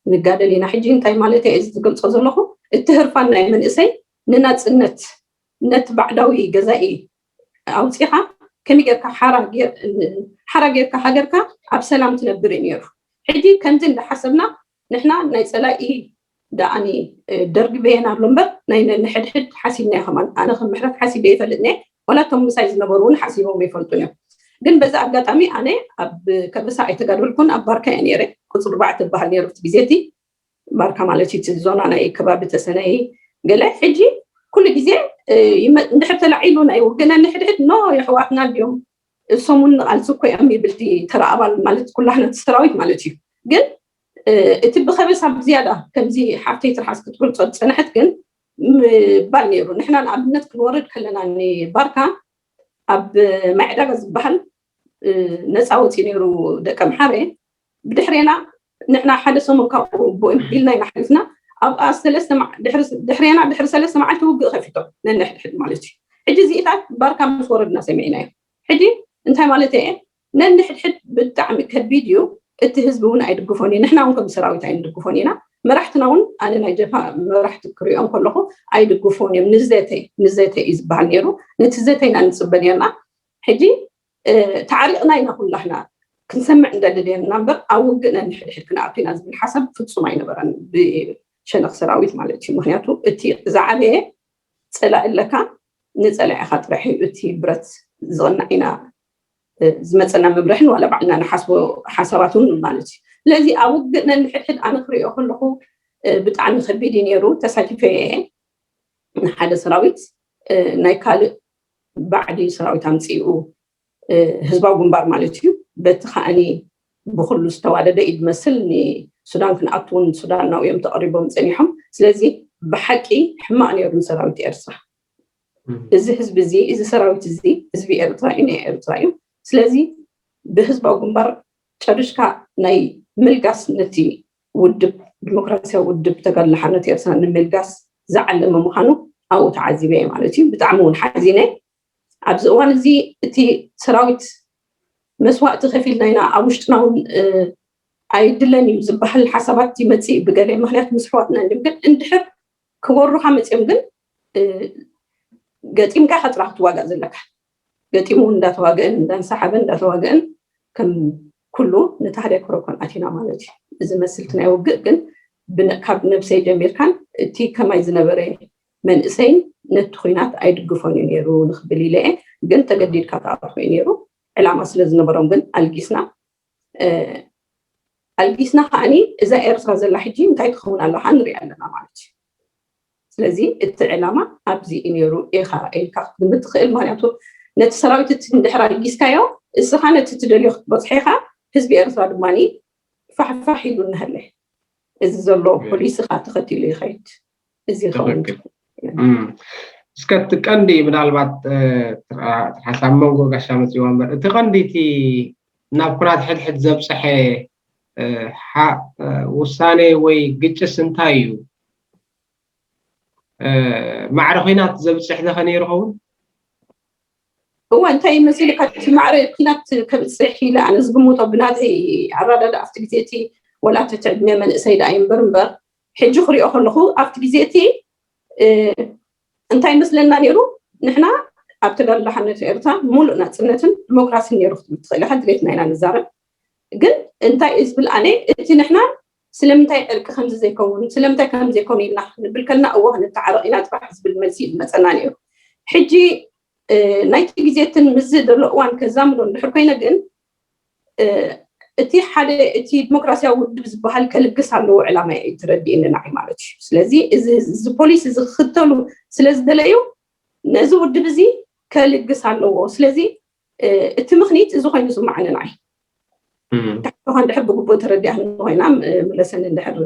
ንጋደል ኢና። ሕጂ እንታይ ማለት እየ እዚ ዝገልፆ ዘለኹ? እቲ ህርፋን ናይ መንእሰይ ንናፅነት ነቲ ባዕዳዊ ገዛኢ ኣውፂኻ ከመይ ጌርካ ሓራ ጌርካ ሃገርካ ኣብ ሰላም ትነብር እዩ ነይሩ። ሕጂ ከምዚ እንዳሓሰብና ንሕና ናይ ፀላኢ ደኣኒ ደርጊ በየን ኣሎ እምበር ናይ ነንሕድሕድ ሓሲብና ከማን ኣነ ከም ምሕረት ሓሲበ ይፈልጥ ነ ዋላ እቶም ምሳይ ዝነበሩ እውን ሓሲቦም ይፈልጡ እዮም። ግን በዚ ኣጋጣሚ ኣነ ኣብ ከበሳ ኣይተጋደልኩን ኣብ ባርካ እየ ነይረ። ቁፅሪ ኣርባዕተ ዝበሃል ነይሩ እቲ ግዜ እቲ ባርካ ማለት እዩ እቲ ዞና ናይ ከባቢ ተሰነይ ገለ ሕጂ ኩሉ ግዜ እንድሕር ተላዒሉ ናይ ውግእ ነንሕድሕድ ኖ የሕዋትና ድዮም እሶም እውን ንቃልሲ እኮ እዮም ይብል ተራ ኣባል ማለት ኩላህና እቲ ሰራዊት ማለት እዩ ግን እቲ ብኸበሳ ብዝያዳ ከምዚ ሓፍተይ ትርሓስ ክትገልጾ ዝጸንሐት ግን ምባል ነይሩ። ንሕና ንኣብነት ክንወርድ ከለና ንባርካ ኣብ ማይ ዕዳጋ ዝበሃል ነፃ ወፂኡ ነይሩ ደቀ ምሓረ። ብድሕሬና ንሕና ሓደ ሰሙን ካብኡ ቦ ኢልና ኢና ሓሊፍና። ኣብኣ ሰለስተ መዓ- ድሕሪ- ድሕሬና ድሕሪ ሰለስተ መዓልቲ ውግእ ከፊቶም ነንሕድሕድ ማለት እዩ። ሕጂ እዚኢታት ባርካ ምስ ወረድና ሰሚዕና እዩ። ሕጂ እንታይ ማለት እየ? ነንሕድሕድ ብጣዕሚ ከቢድ እዩ። እቲ ህዝቢ እውን ኣይድግፎን እዩ። ንሕና እውን ከም ሰራዊት ኣይንድግፎን ኢና። መራሕትና እውን ኣነ ናይ ጀብሃ መራሕቲ ክሪኦም ከለኹ ኣይድግፎን እዮም። ንዘተ ንዘተ እዩ ዝበሃል ነይሩ። ነቲ ዘተ ኢና ንፅበ ነርና። ሕጂ ተዓሪቕና ኢና ኩላህና ክንሰምዕ እንደደለየና እምበር ኣብ ውግእ ነንሕድሕድ ክንኣቱ ኢና ዝብል ሓሳብ ፍጹም ኣይነበረን ብሸነኽ ሰራዊት ማለት እዩ። ምክንያቱ እቲ ዝዓበየ ፀላኢ ኣለካ፣ ንፀላኢኻ ጥራሕ እዩ እቲ ብረት ዝቕናዕ ኢና ዝመፀና መምርሕን ዋላ ባዕልና ንሓስቦ ሓሳባት እውን ማለት እዩ። ስለዚ ኣብ ውግእ ነንሕድሕድ ኣነ ክሪኦ ከለኹ ብጣዕሚ ከቢድ እዩ ነይሩ። ተሳቲፈ እየ ንሓደ ሰራዊት ናይ ካልእ ባዕዲ ሰራዊት ኣምፂኡ ህዝባዊ ግንባር ማለት እዩ። በቲ ከዓኒ ብኩሉ ዝተዋደደ እዩ ዝመስል። ንሱዳን ክንኣትውን ሱዳናዊ እዮም ተቐሪቦም ፀኒሖም። ስለዚ ብሓቂ ሕማቕ ነይሩ ንሰራዊት ኤርትራ። እዚ ህዝቢ እዚ እዚ ሰራዊት እዚ ህዝቢ ኤርትራ እዩ፣ ናይ ኤርትራ እዩ። ስለዚ ብህዝባዊ ግንባር ጨርሽካ ናይ ምልጋስ ነቲ ውድብ ዲሞክራሲያዊ ውድብ ተጋድሎ ሓርነት ኤርትራ ንምልጋስ ዝዓለመ ምዃኑ ኣብኡ ተዓዚበ እየ ማለት እዩ። ብጣዕሚ እውን ሓዚነ። ኣብዚ እዋን እዚ እቲ ሰራዊት መስዋእቲ ከፊልና ኢና ኣብ ውሽጥና እውን ኣይድለን እዩ ዝበሃል ሓሳባት ይመፅእ እዩ ብገለ ምክንያት ምስ ኣሕዋትና እንድም ግን እንድሕር ክወሩኻ መፅኦም ግን ገጢምካ ኢኻ ጥራሕ ክትዋጋእ ዘለካ። ገጢሙ እንዳተዋገአን እንዳንሰሓበን እንዳተዋገአን ከም ኩሉ ንታህደ ክረኮን ኣቲና ማለት እዩ። እዚ መስልቲ ናይ ውግእ ግን ካብ ነብሰይ ጀሚርካን እቲ ከማይ ዝነበረ መንእሰይን ነቲ ኩናት ኣይድግፎን እዩ ነይሩ ንክብል ኢለ እየ። ግን ተገዲድካ ተኣትዎ እዩ ነይሩ። ዕላማ ስለ ዝነበሮም ግን ኣልጊስና ኣልጊስና ከዓኒ እዛ ኤርትራ ዘላ ሕጂ እንታይ ትኸውን ኣላ ከዓ ንሪኣ ኣለና ማለት እዩ። ስለዚ እቲ ዕላማ ኣብዚ እዩ ነይሩ ኢኻ ኢልካ ክትግምት ትኽእል። ምክንያቱ ነቲ ሰራዊት እቲ እንድሕር ኣልጊስካዮ እስኻ ነቲ ትደልዮ ክትበፅሖ ኢኻ። ህዝቢ ኤርትራ ድማ ፋሕፋሕ ኢሉ እናሃለ እዚ ዘሎ ፖሊሲ ከዓ ተኸቲሉ ይኸይድ። እዚ ይኸውን እስከ እቲ ቀንዲ ምናልባት ትርሓስ ኣብ መንጎ ጋሻ መፅዋ እምበር እቲ ቀንዲ እቲ ናብ ኩናት ሕድሕድ ዘብፀሐ ውሳኔ ወይ ግጭስ እንታይ እዩ? ማዕረ ኩናት ዘብፅሕ ዘኸ ነይሩ ኸውን? እወ እንታይ መሲልካ እቲ ማዕረ ኩናት ከብፅሕ ኢለ ኣነ ዝግምቶ ብናተይ ኣረዳዳ ኣብቲ ግዜ እቲ ወላ እቲ ዕድመ መንእሰይ ደኣ እምበር እምበር ሕጂ ክሪኦ ከለኹ ኣብቲ ግዜ እቲ እንታይ መስለና ነይሩ? ንሕና ኣብ ተጋድሎ ሓርነት ኤርትራ ሙሉእ ናፅነትን ዲሞክራሲን ነይሩ ክትብል ትኽእል ኢኻ። ድሌትና ኢና ንዛረብ። ግን እንታይ እዩ ዝብል ኣነ እቲ ንሕና ስለምንታይ ዕርቂ ከምዚ ዘይከውን ስለምንታይ ከም ዘይከውን ኢልና ክንብል ከልና እወ ክንተዓረቕ ኢና ጥራሕ ዝብል መልሲ እዩ ዝመፀና ነይሩ። ሕጂ ናይቲ ግዜ እትን ምስዚ ዘሎ እዋን ከዛምዶ እንድሕር ኮይነ ግን እቲ ሓደ እቲ ዲሞክራሲያዊ ውድብ ዝበሃል ከልግስ ኣለዎ ዕላማ እዩ ትረድእኒ ንዓይ ማለት እዩ። ስለዚ እዚ ፖሊሲ ዝክተሉ ስለዝደለዩ ነዚ ውድብ እዚ ከልግስ ኣለዎ። ስለዚ እቲ ምክኒት እዚ ኮይኑ ዝስማዓኒ ንዓይ። ታሕቶኻ እንድሕር ብግቡእ ተረዲኣኒ ኮይና ምለሰኒ እንድሕር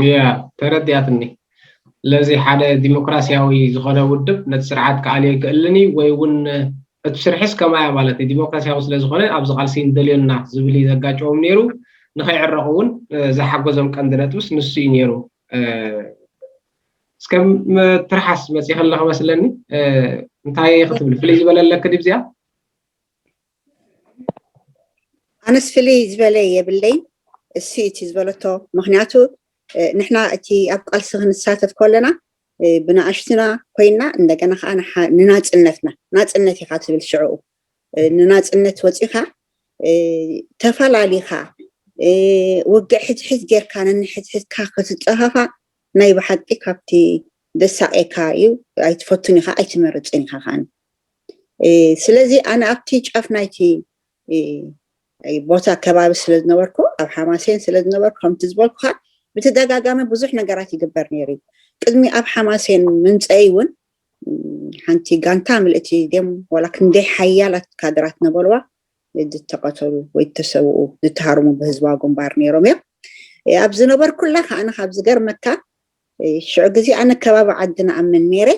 ያ ተረዲኣትኒ። ስለዚ ሓደ ዲሞክራሲያዊ ዝኾነ ውድብ ነቲ ስርዓት ክኣልዮ ይክእልን እዩ ወይ እውን እቲ ስርሕስ ከማያ ማለት እዩ ዲሞክራሲያዊ ስለዝኾነ ኣብዚ ቃልሲ ንደልዮና ዝብል እዩ ዘጋጨዎም ነይሩ። ንኸይዕረቑ እውን ዝሓገዞም ቀንዲ ነጥብስ ንሱ እዩ ነይሩ። እስከ ትርሓስ መፂ ከለኺ መስለኒ እንታይ ክትብል ፍልይ ዝበለ ኣለኪ ድብዚኣ? ኣነስ ፍልይ ዝበለ የብለይ እሱ እቲ ዝበለቶ ምክንያቱ ንሕና እቲ ኣብ ቃልሲ ክንሳተፍ ከለና ብንኣሽትና ኮይና እንደገና ከዓ ንናፅነትና ናፅነት ኢካ ትብል ሽዕኡ ንናፅነት ወፂካ ተፈላሊካ ውግዕ ሕትሕት ጌርካ ነንሕትሕትካ ክትጠፋፋ ናይ ብሓቂ ካብቲ ደሳቀካ እዩ ኣይትፈቱን ኢካ ኣይትመርፅን ኢካ ከዓኒ ስለዚ ኣነ ኣብቲ ጫፍ ናይቲ ቦታ ከባቢ ስለዝነበርኩ ኣብ ሓማሴን ስለዝነበርኩ ከምቲ ዝበልኩካ ብተደጋጋሚ ብዙሕ ነገራት ይግበር ነይሩ እዩ ቅድሚ ኣብ ሓማሴን ምምፀይ እውን ሓንቲ ጋንታ ምልእቲ ድም ዋላ ክንደይ ሓያላት ካድራት ነበርዋ ዝተቐተሉ ወይ ዝተሰውኡ ዝተሃርሙ ብህዝባዊ ግንባር ነይሮም እዮም ኣብ ዝነበርኩላ ከዓነ ካብ ዝገርመካ ሽዑ ግዜ ኣነ ከባቢ ዓድና ኣምን ነይረ።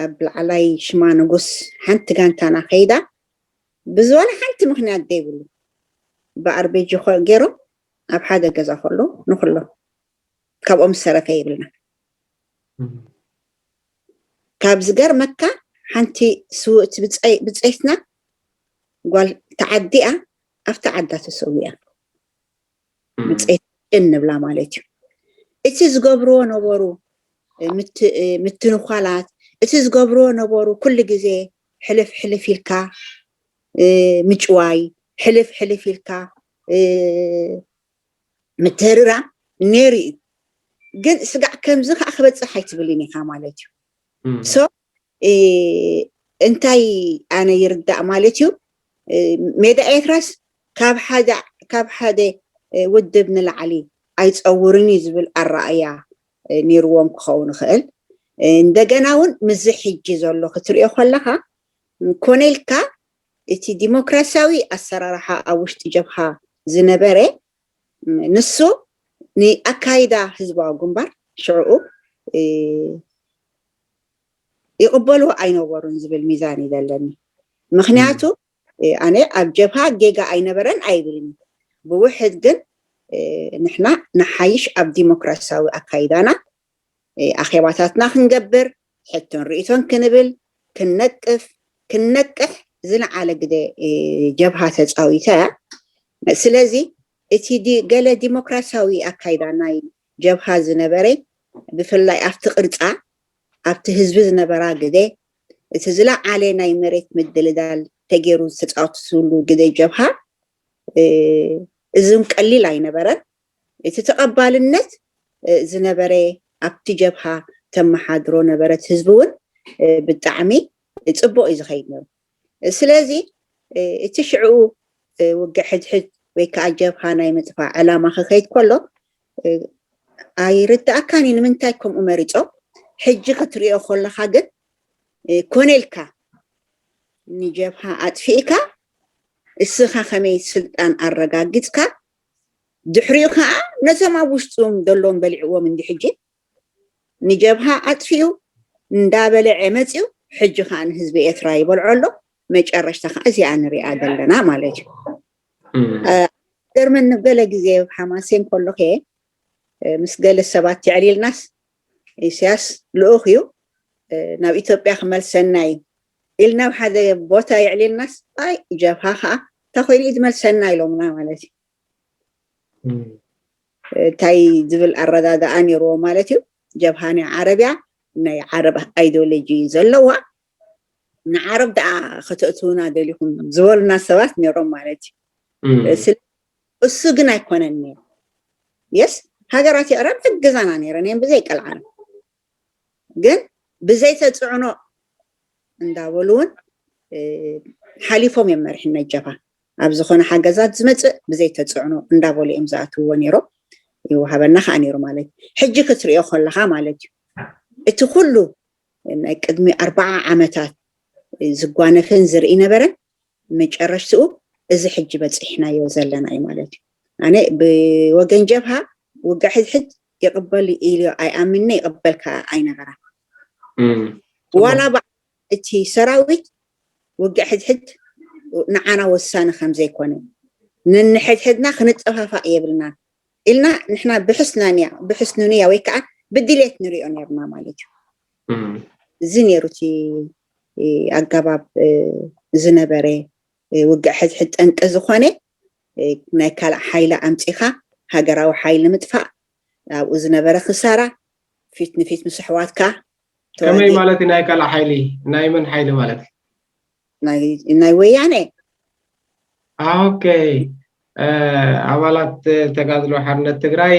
ኣብ ላዕላይ ሽማ ንጉስ ሓንቲ ጋንታና ከይዳ ብዝበለ ሓንቲ ምክንያት ዘይብሉ ብኣርቤጂ ገይሮም ኣብ ሓደ ገዛ ከሎ ንኩሎም ካብኦም ዝተረፈ ይብልና። ካብ ዝገርመካ ሓንቲ ስውእቲ ብፀይትና ጓል ተዓዲኣ ኣብቲ ዓዳ ተሰዊኣ። ብፀይት እንብላ ማለት እዩ። እቲ ዝገብርዎ ነበሩ ምትንኳላት፣ እቲ ዝገብርዎ ነበሩ ኩሉ ግዜ ሕልፍ ሕልፍ ኢልካ ምጭዋይ፣ ሕልፍ ሕልፍ ኢልካ ምትህርራ ነይሩ እዩ። ግን ስጋዕ ከምዚ ከዓ ክበፅሕ ኣይትብልን ኢኻ ማለት እዩ። ሶ እንታይ ኣነ ይርዳእ ማለት እዩ፣ ሜዳ ኤርትራስ ካብ ሓደ ውድብ ንላዕሊ ኣይፀውርን እዩ ዝብል ኣረኣያ ነይርዎም ክኸውን ይኽእል። እንደገና እውን ምዚ ሕጂ ዘሎ ክትሪኦ ከለኻ ኮነ ኢልካ እቲ ዲሞክራሲያዊ ኣሰራርሓ ኣብ ውሽጢ ጀብሃ ዝነበረ ንሱ ንኣካይዳ ህዝባዊ ግንባር ሽዕኡ ይቕበልዎ ኣይነበሩን ዝብል ሚዛን እዩ ዘለኒ። ምክንያቱ ኣነ ኣብ ጀብሃ ጌጋ ኣይነበረን ኣይብልን። ብውሕድ ግን ንሕና ንሓይሽ ኣብ ዲሞክራሲያዊ ኣካይዳና ኣኼባታትና ክንገብር፣ ሕቶን ርእቶን ክንብል፣ ክንነቅፍ፣ ክንነቅሕ ዝለዓለ ግደ ጀብሃ ተፃዊታ እያ። ስለዚ እቲ ገለ ዲሞክራሲያዊ ኣካይዳ ናይ ጀብሃ ዝነበረ ብፍላይ ኣብቲ ቅርፃ ኣብቲ ህዝቢ ዝነበራ ግደ እቲ ዝለዓለ ናይ መሬት ምድልዳል ተገይሩ ዝተፃወትሉ ግደ ጀብሃ እዝም ቀሊል ኣይነበረን። እቲ ተቐባልነት ዝነበረ ኣብቲ ጀብሃ ተመሓድሮ ነበረት ህዝቢ እውን ብጣዕሚ ፅቡቕ እዩ ዝኸይድ ነሩ። ስለዚ እቲ ሽዕኡ ውግዕ ሕድሕድ ወይ ከዓ ጀብሃ ናይ ምጥፋእ ዕላማ ክኸይድ ከሎ ኣይርዳእካን እዩ ንምንታይ ከምኡ መሪፆም። ሕጂ ክትሪኦ ከለካ ግን ኮነ ኢልካ ንጀብሃ ኣጥፊእካ እስኻ ከመይ ስልጣን ኣረጋጊፅካ ድሕሪኡ ከዓ ነቶም ኣብ ውሽጡም ዘለዎም በሊዕዎም እንዲ ሕጂ ንጀብሃ ኣጥፊኡ እንዳበለዐ መፅኡ። ሕጂ ከዓ ንህዝቢ ኤርትራ ይበልዖ ኣሎ። መጨረሽታ ከዓ እዚኣ ንሪኣ ዘለና ማለት እዩ። ገርመን ንገለ ግዜ ሓማሴን ከሎ ከየ ምስ ገለ ሰባት የዕሊልናስ ኢሳያስ ልኡኽ እዩ ናብ ኢትዮጵያ ክመልሰና እዩ ኢልና ኣብ ሓደ ቦታ የዕሊልናስ ኣይ ጀብሃ ከዓ እንታይ ኮይኑ እዩ ዝመልሰና ኢሎምና ማለት እዩ። እንታይ ዝብል ኣረዳድኣ ነይርዎ ማለት እዩ። ጀብሃ ናይ ዓረብያ ናይ ዓረብ ኣይዲዮሎጂ ዘለዋ ንዓረብ ደኣ ከተእትውና ደሊኹም ዝበሉና ሰባት ነይሮም ማለት እዩ። እሱ ግን ኣይኮነን ነይሩ። የስ ሃገራት የዕረብ ሕግዛና ነይረን እየን ብዘይ ቀልዓለም ግን ብዘይ ተፅዕኖ እንዳበሉ እውን ሓሊፎም እዮም መሪሕነት ጀብሃ ኣብ ዝኾነ ሓገዛት ዝመፅእ ብዘይ ተፅዕኖ እንዳበሉ እዮም ዝኣትውዎ ነይሮም። ይወሃበና ከዓ ነይሩ ማለት እዩ። ሕጂ ክትሪኦ ከለካ ማለት እዩ እቲ ኩሉ ናይ ቅድሚ ኣርባዓ ዓመታት ዝጓነፈን ዝርኢ ነበረን መጨረሽትኡ እዚ ሕጂ በፂሕናዮ ዘለና እዩ ማለት እዩ። ኣነ ብወገን ጀብሃ ውግዕ ሕድሕድ ይቕበል ኢሉ ኣይኣምንነ ይቕበል ከዓ ኣይነበራን። ዋላ በዓ እቲ ሰራዊት ውግዕ ሕድሕድ ንዓና ወሳኒ ከም ዘይኮነ ነንሕድሕድና ክንጠፋፋእ የብልና ኢልና ንሕና ብሕስናንያ ብሕስኑንያ ወይ ከዓ ብድሌት ንሪኦ ነርና ማለት እዩ። እዚ ነይሩ እቲ ኣገባብ ዝነበረ ውግዕ ሕድሕድ ጠንቂ ዝኾነ ናይ ካልእ ሓይሊ ኣምፂኻ ሃገራዊ ሓይሊ ምጥፋእ ኣብኡ ዝነበረ ክሳራ ፊት ንፊት ምስ ኣሕዋትካ ከመይ ማለት እዩ ናይ ካልእ ሓይሊ ናይ መን ሓይሊ ማለት እዩ ናይ ወያነ ኦኬ ኣባላት ተጋድሎ ሓርነት ትግራይ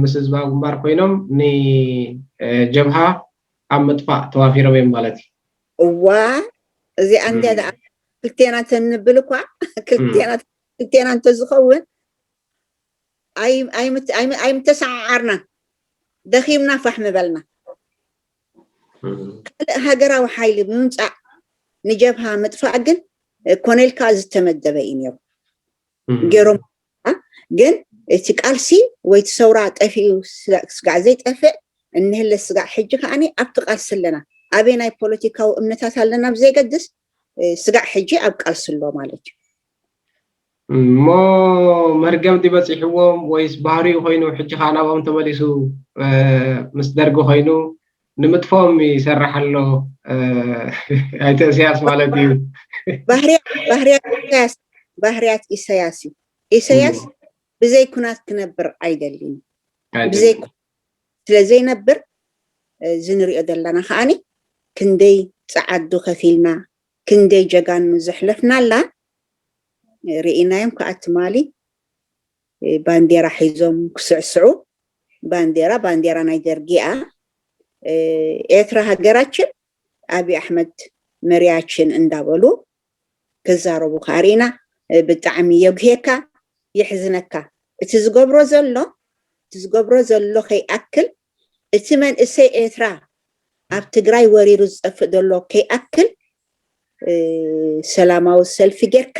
ምስ ህዝባዊ ግንባር ኮይኖም ንጀብሃ ኣብ ምጥፋእ ተዋፊሮም እዮም ማለት እዩ እዋ እዚኣ እንዲያ ደኣ ክልቴና ተንብል እኳ ክልቴና ክልቴና እንተዝኸውን ኣይምተሰዓዓርናን ደኺምና ፋሕ ምበልና ካልእ ሃገራዊ ሓይሊ ብምምፃእ ንጀብሃ ምጥፋእ ግን ኮነ ኢልካ ዝተመደበ እዩ ነይሩ ገይሮም ግን እቲ ቃልሲ ወይ እቲ ሰውራ ጠፊኡ ስጋ- ስጋዕ ዘይጠፍእ እንህለ ስጋዕ ሕጂ ከዓኒ ኣብቲ ቃልሲ ኣለና። ኣበየናይ ፖለቲካዊ እምነታት ኣለና ብዘይገድስ እ፣ ስጋዕ ሕጂ ኣብ ቃልሲ ኣሎ ማለት እዩ። እሞ መርገምቲ በፂሕዎም ወይስ ባህሪኡ ኮይኑ ሕጂ ከዓ ናብኦም ተመሊሱ እ፣ ምስ ደርጊ ኮይኑ ንምጥፎም ይሰርሕ ኣሎ እ፣ ኣይተ እስያስ ማለት እዩ። ባህርያት ባህርያት ኢሳያስ ባህርያት ኢሳያስ እዩ። ኢሳያስ ብዘይ ኩናት ክነብር ኣይደልን። ብዘይ ስለ ዘይነብር እዚ ንሪኦ ዘለና ከዓኒ ክንደይ ፃዓዱ ከፊልና ክንደይ ጀጋኑ ዘሕለፍናላ ርኢናዮም ከዓ ትማሊ ባንዴራ ሒዞም ክስዕስዑ ባንዴራ ባንዴራ ናይ ደርጊ እያ ኤርትራ ሃገራችን ኣብይ ኣሕመድ መሪያችን እንዳበሉ ክዛረቡ ከዓ ርኢና ብጣዕሚ የጉሄካ የሕዝነካ እቲ ዝገብሮ ዘሎ እቲ ዝገብሮ ዘሎ ከይኣክል እቲ መንእሰይ ኤርትራ ኣብ ትግራይ ወሪሩ ዝጠፍእ ዘሎ ከይኣክል ሰላማዊ ሰልፊ ጌርካ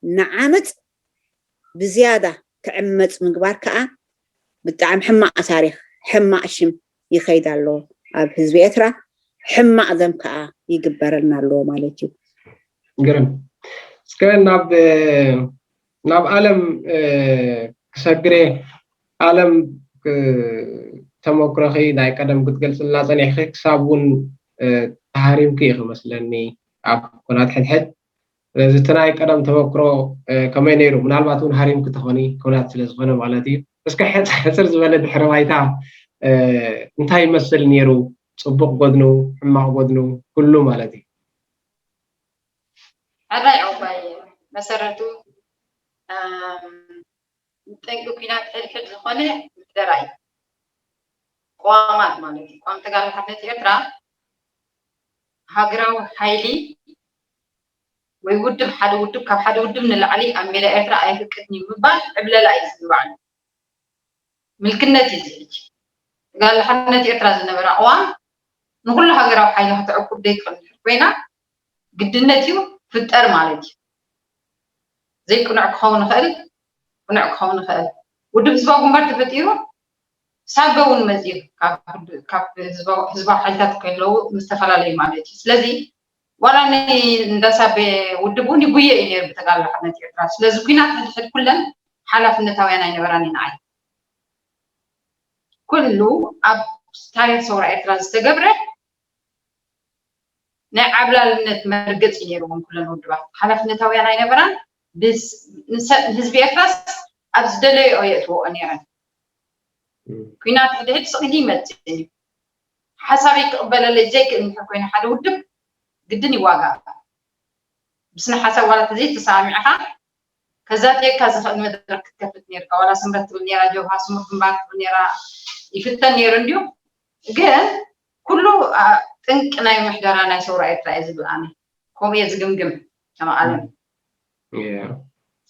ንዓመፅ ብዝያዳ ክዕመፅ ምግባር ከዓ ብጣዕሚ ሕማቕ ታሪክ ሕማቕ ሽም ይኸይድ ኣሎ ኣብ ህዝቢ ኤርትራ ሕማቕ ደም ከዓ ይግበረልና ኣለዎ ማለት እዩ። ግርም እስከ ናብ ናብ ዓለም ክሰግሬ ዓለም ተመክሮኺ ናይ ቀደም ክትገልፅልና ፀኒሕኺ ክሳብ እውን ተሃሪምኪ ኢኺ መስለኒ ኣብ ኩናት ሕድሕድ ስለዚ እቲ ናይ ቀደም ተመክሮ ከመይ ነይሩ ምናልባት እውን ሃሪምኪ ተኾኒ ኩናት ስለዝኾነ ማለት እዩ እስከ ሕፅር ዝበለ ድሕረ ባይታ እንታይ ይመስል ነይሩ ፅቡቅ ጎድኑ ሕማቅ ጎድኑ ኩሉ ማለት እዩ ሕራይ ኦባይ መሰረቱ ጠንቂ ኩናት ሕድሕድ ዝኾነ ምሕደራ እዩ። ቅዋማት ማለት እዩ። ቅዋም ተጋሩ ሓርነት ኤርትራ ሃገራዊ ሓይሊ ወይ ውድብ ሓደ ውድብ ካብ ሓደ ውድብ ንላዕሊ ኣብ ሜዳ ኤርትራ ኣይፍቅድን እዩ ምባል ዕብለላ እዩ ዝብል ባዕሉ። ምልክነት እዩ ዝሕጂ ተጋሩ ሓርነት ኤርትራ ዝነበራ ቅዋም ንኩሉ ሃገራዊ ሓይሊ ከተዕቁብ ዘይትኽእል እንድሕር ኮይና ግድነት እዩ ፍጠር ማለት እዩ። ዘይቅኑዕ ክኸውን ይኽእል፣ ቅኑዕ ክኸውን ይኽእል። ውድብ ህዝባዊ ግንባር ተፈጢሩ ሳበ እውን መፅኡ ካብ ህዝባዊ ሓይልታት ከለዉ ምስ ተፈላለዩ ማለት እዩ። ስለዚ ዋላ እንዳ ሳበ ውድብ እውን ይጉየ እዩ ነይሩ ብተጋድሎ ሓርነት ኤርትራ። ስለዚ ኲናት ሕድሕድ ኩለን ሓላፍነታውያን ኣይነበራን እዩ ንዓይ። ኩሉ ኣብ ታሪክ ሰውራ ኤርትራ ዝተገብረ ናይ ዓብላልነት መርገፂ ነይርዎም ኩለን ውድባት ሓላፍነታውያን ኣይነበራን። ንህዝቢ ኤርትራስ ኣብ ዝደለየኦ የእትወኦ ነይረን። ኲናት ሕድሕድ ስቕ ኢሉ ይመፅእ እዩ። ሓሳበይ ክቕበለለይ ዘይክእል እንድሕር ኮይኑ ሓደ ውድብ ግድን ይዋጋእ። ብስነ ሓሳብ ዋላ ተዘይተሰማሚዕኻ ከዛትየካ ዝኽእል መድረክ ክትከፍት ነይርካ። ዋላ ስምረት ትብል ነይራ፣ ጀብሃ ስሙር ግንባር ትብል ነይራ፣ ይፍተን ነይሩ እንድዩ። ግን ኩሉ ጥንቂ ናይ ምሕደራ ናይ ሰውራ ኤርትራ እየ ዝብል ኣነ። ከምኡ እየ ዝግምግም ከም ዓለም።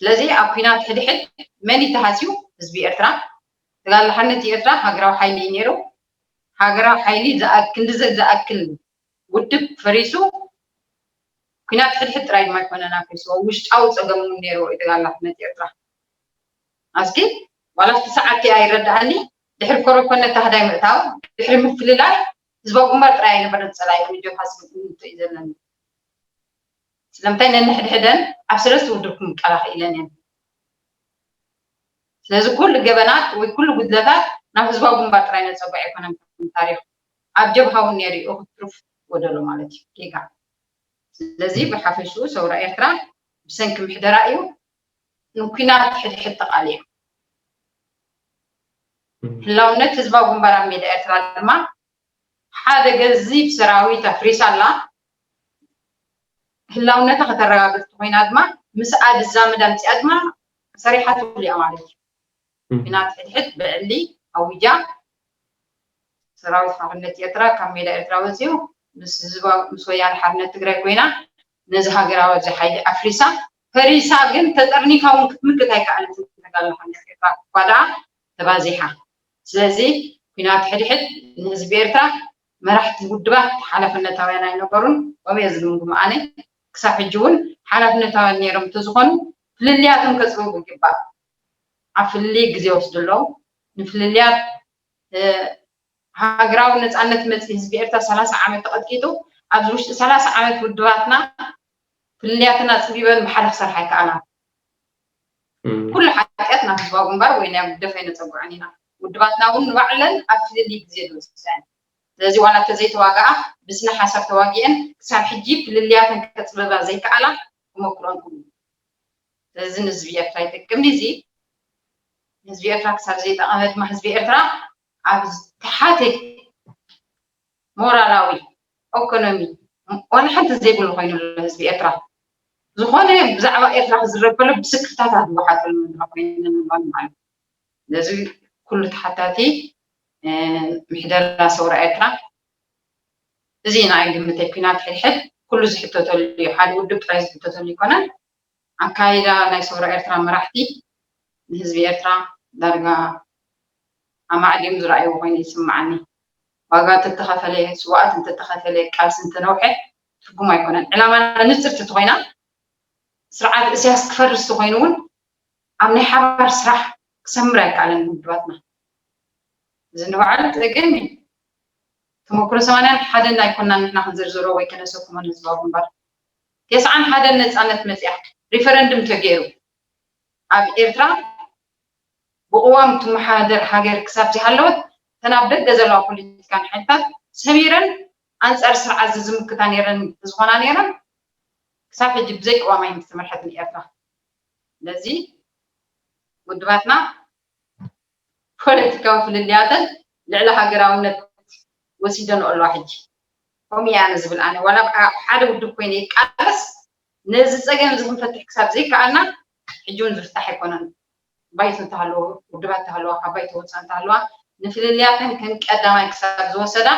ስለዚ ኣብ ኲናት ሕድሕድ መን እዩ ተሃስዩ? ህዝቢ ኤርትራ። ተጋድሎ ሓርነት ኤርትራ ሃገራዊ ሓይሊ እዩ ነይሩ። ሃገራዊ ሓይሊ ክንድዚ ዝኣክል ውድብ ፈሪሱ ኲናት ሕድሕድ ጥራይ ድማ ኣይኮነን ኣፍሪስዎ፣ ውሽጣዊ ፀገም እውን ነይርዎ እዩ ተጋድሎ ሓርነት ኤርትራ። ኣስኪ ዋላ እቲ ሰዓት እቲኣ ይረድኣኒ ድሕሪ ኮረኮነት ኣህዳይ ምእታው ድሕሪ ምፍልላይ ህዝባዊ ግንባር ጥራይ ኣይነበረን ፀላኢ ቅንጀብ ሃስብ እዩ ዘለኒ። ስለምንታይ ነንሕድሕደን ኣብ ሰለስተ ውድብ ክምቀላ ክኢለን እየን። ስለዚ ኩሉ ገበናት ወይ ኩሉ ጉድለታት ናብ ህዝባዊ ግንባር ጥራይ ነፀግዖ ኣይኮነን ታሪክ ኣብ ጀብሃ እውን ነይሩ እዩ ፕሩፍ ጎደሎ ማለት እዩ ጌጋ። ስለዚ ብሓፈሽኡ ሰውራ ኤርትራ ብሰንኪ ምሕደራ እዩ ንኩናት ሕድሕድ ተቓልያ። ህላውነት ህዝባዊ ግንባር ኣብ ሜዳ ኤርትራ ድማ ሓደ ገዚፍ ሰራዊት ኣፍሪሳ ኣላ። ህላውነታ ከተረጋግፅ ኮይና ድማ ምስኣ ድዛመድ ኣምፅኣ ድማ ሰሪሓትሉ እያ ማለት እዩ። ኲናት ሕድሕድ ብዕሊ ኣዊጃ ሰራዊት ሓርነት ኤርትራ ካብ ሜዳ ኤርትራ ወፂኡ ምስ ህዝባ ምስ ወያነ ሓርነት ትግራይ ኮይና ነዚ ሃገራዊ እዚ ሓይሊ ኣፍሪሳ ፈሪሳ ግን ተጠርኒፋ እውን ክትምክት ኣይከኣለትን ተጋድሎ ሓርነት ኤርትራ እኳ ደኣ ተባዚሓ ስለዚ ኲናት ሕድሕድ ንህዝቢ ኤርትራ መራሕቲ ውድባት ሓላፍነታውያን ኣይነበሩን ከምኡ እየ ዝግምግም ኣነ ክሳብ ሕጂ እውን ሓላፍነታውያን ነይሮም እንተዝኾኑ ፍልልያቶም ከፅብቡ ይግባእ ፍልልይ ግዜ ይወስዱ ኣለዉ። ንፍልልያት ሃገራዊ ነፃነት መፅኢ ህዝቢ ኤርትራ ሰላሳ ዓመት ተቐጥቂጡ፣ ኣብዚ ውሽጢ ሰላሳ ዓመት ውድባትና ፍልልያተን ኣፅቢበን ብሓደ ክሰርሓ ኣይከኣላን። ኩሉ ሓጢኣት ናብ ህዝባዊ ግንባር ወይ ናብ ህግደፍ ኣይነፀግዖን ኢና። ውድባትና እውን ንባዕለን ኣብ ፍልልይ ግዜ ዝወስደን። ስለዚ ዋላ እንተዘይተዋግኣ ብስነ ሓሳብ ተዋጊአን ክሳብ ሕጂ ፍልልያተን ከፅብባ ዘይከኣላ ተመኩሮን እውን እዩ። ስለዚ ንህዝቢ ኤርትራ ይጠቅም ድዩ እዚ? ንህዝቢ ኤርትራ ክሳብ ዘይጠቐመ ድማ ህዝቢ ኤርትራ ኣብ ተሓተ ሞራላዊ፣ ኢኮኖሚ ዋላ ሓንቲ ዘይብሉ ኮይኑ ኣሎ ህዝቢ ኤርትራ። ዝኾነ ብዛዕባ ኤርትራ ክዝረብ ከሎ ብስክፍታታት ዝወሓጠሉ መድረኽ ኮይነን ኣለዋን ማለት እዩ። ነዚ ኩሉ ተሓታቲ ምሕደራ ሰውራ ኤርትራ እዚ ንዓይ ግምተይ ኩናት ሕድሕድ ኩሉ ዝሕተተሉ እዩ። ሓደ ውድብ ጥራይ ዝሕተተሉ ኣይኮነን። ኣካይዳ ናይ ሰውራ ኤርትራ መራሕቲ ንህዝቢ ኤርትራ ዳርጋ ኣማዕዲዮም ዝረኣይዎ ኮይኑ ይስምዓኒ። ዋጋ እንተተኸፈለ፣ ስዋኣት እንተተኸፈለ፣ ቃልሲ እንተነውሐ ትርጉም ኣይኮነን። ዕላማና ንጽርቲ እንተኾይና ስርዓት እስያስ ክፈርስ ተኾይኑ እውን ኣብ ናይ ሓባር ስራሕ ክሰምር ኣይከኣለን ውድባትና። እዚ ንባዕሉ ጸገም እዩ። ተመክሮ ሰማንያን ሓደን ኣይኮናን ንሕና ክንዝርዝሮ ወይ ከነሰኩሞ ንህዝባዊ ግንባር። ተስዓን ሓደን ነጻነት መጽያ ሪፈረንድም ተገይሩ ኣብ ኤርትራ ብቅዋም ትመሓደር ሃገር ክሳብ ዝሃለወት እተን ኣብ ደገ ዘለዋ ፖለቲካን ሓይልታት ሰሚረን ኣንጻር ስርዓት ዝዝምክታ ነይረን ዝኾና ነይረን ክሳብ ሕጂ ብዘይ ቅዋም ኣይምስተመርሐትን ኤርትራ። ስለዚ ውድባትና ፖለቲካዊ ፍልልያተን ልዕሊ ሃገራውነት ወሲደንኦ ኣለዋ። ሕጂ ከምኡ እየ ኣነ ዝብል ኣነ ዋላ ኣብ ሓደ ውድብ ኮይነ ይቃለስ ነዚ ጸገም እዚ ክንፈትሕ ክሳብ ዘይከኣልና ሕጂ እውን ዝፍታሕ ኣይኮነን። ባይቶ እንተሃለዎ ውድባት እንተሃለዋ ካብ ባይቶ ወፃ እንተሃለዋ ንፍልልያተን ከም ቀዳማይ ክሳብ ዝወሰዳ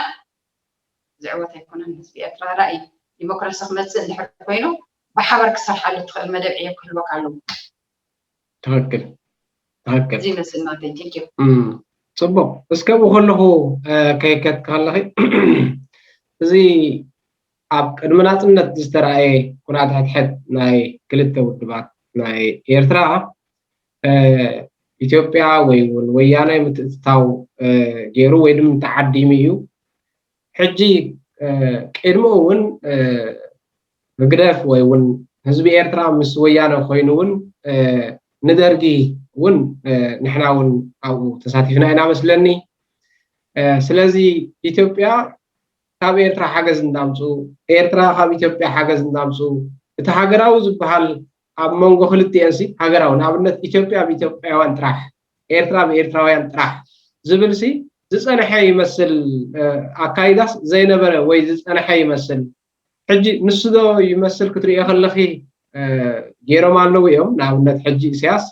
ዝዕወት ኣይኮነን። ህዝቢ ኤርትራ ራእይ ዲሞክራሲ ክመፅእ እንድሕር ኮይኑ ብሓባር ክሰርሓሉ ትኽእል መደብ ዕዮ ክህልወካ ኣለዎ። ትኽክል ትኽክል። እዚ ይመስል ናተይ። Thank you። ጽቡቕ። እስከ ብኸለኹ ከይከት ከለኺ እዚ ኣብ ቅድሚ ናጽነት ዝተረኣየ ኩናት ሕድሕድ ናይ ክልተ ውድባት ናይ ኤርትራ ኢትዮጵያ ወይ እውን ወያናይ ምትእትታው ገይሩ ወይ ድማ ተዓዲሙ እዩ። ሕጂ ቅድሚኡ እውን ህግደፍ ወይ እውን ህዝቢ ኤርትራ ምስ ወያነ ኮይኑ እውን ንደርጊ እውን ንሕና እውን ኣብኡ ተሳቲፍና ኢና መስለኒ። ስለዚ ኢትዮጵያ ካብ ኤርትራ ሓገዝ እንዳምፁ፣ ኤርትራ ካብ ኢትዮጵያ ሓገዝ እንዳምፁ፣ እቲ ሃገራዊ ዝበሃል ኣብ መንጎ ክልቲኤንሲ ሃገራዊ ንኣብነት ኢትዮጵያ ኣብ ኢትዮጵያውያን ጥራሕ፣ ኤርትራ ኣብ ኤርትራውያን ጥራሕ ዝብልሲ ዝፀንሐ ይመስል ኣካይዳስ ዘይነበረ ወይ ዝፀንሐ ይመስል። ሕጂ ንሱ ዶ ይመስል ክትሪኦ ከለኺ ገይሮም ኣለዉ እዮም። ንኣብነት ሕጂ ኢሳያስ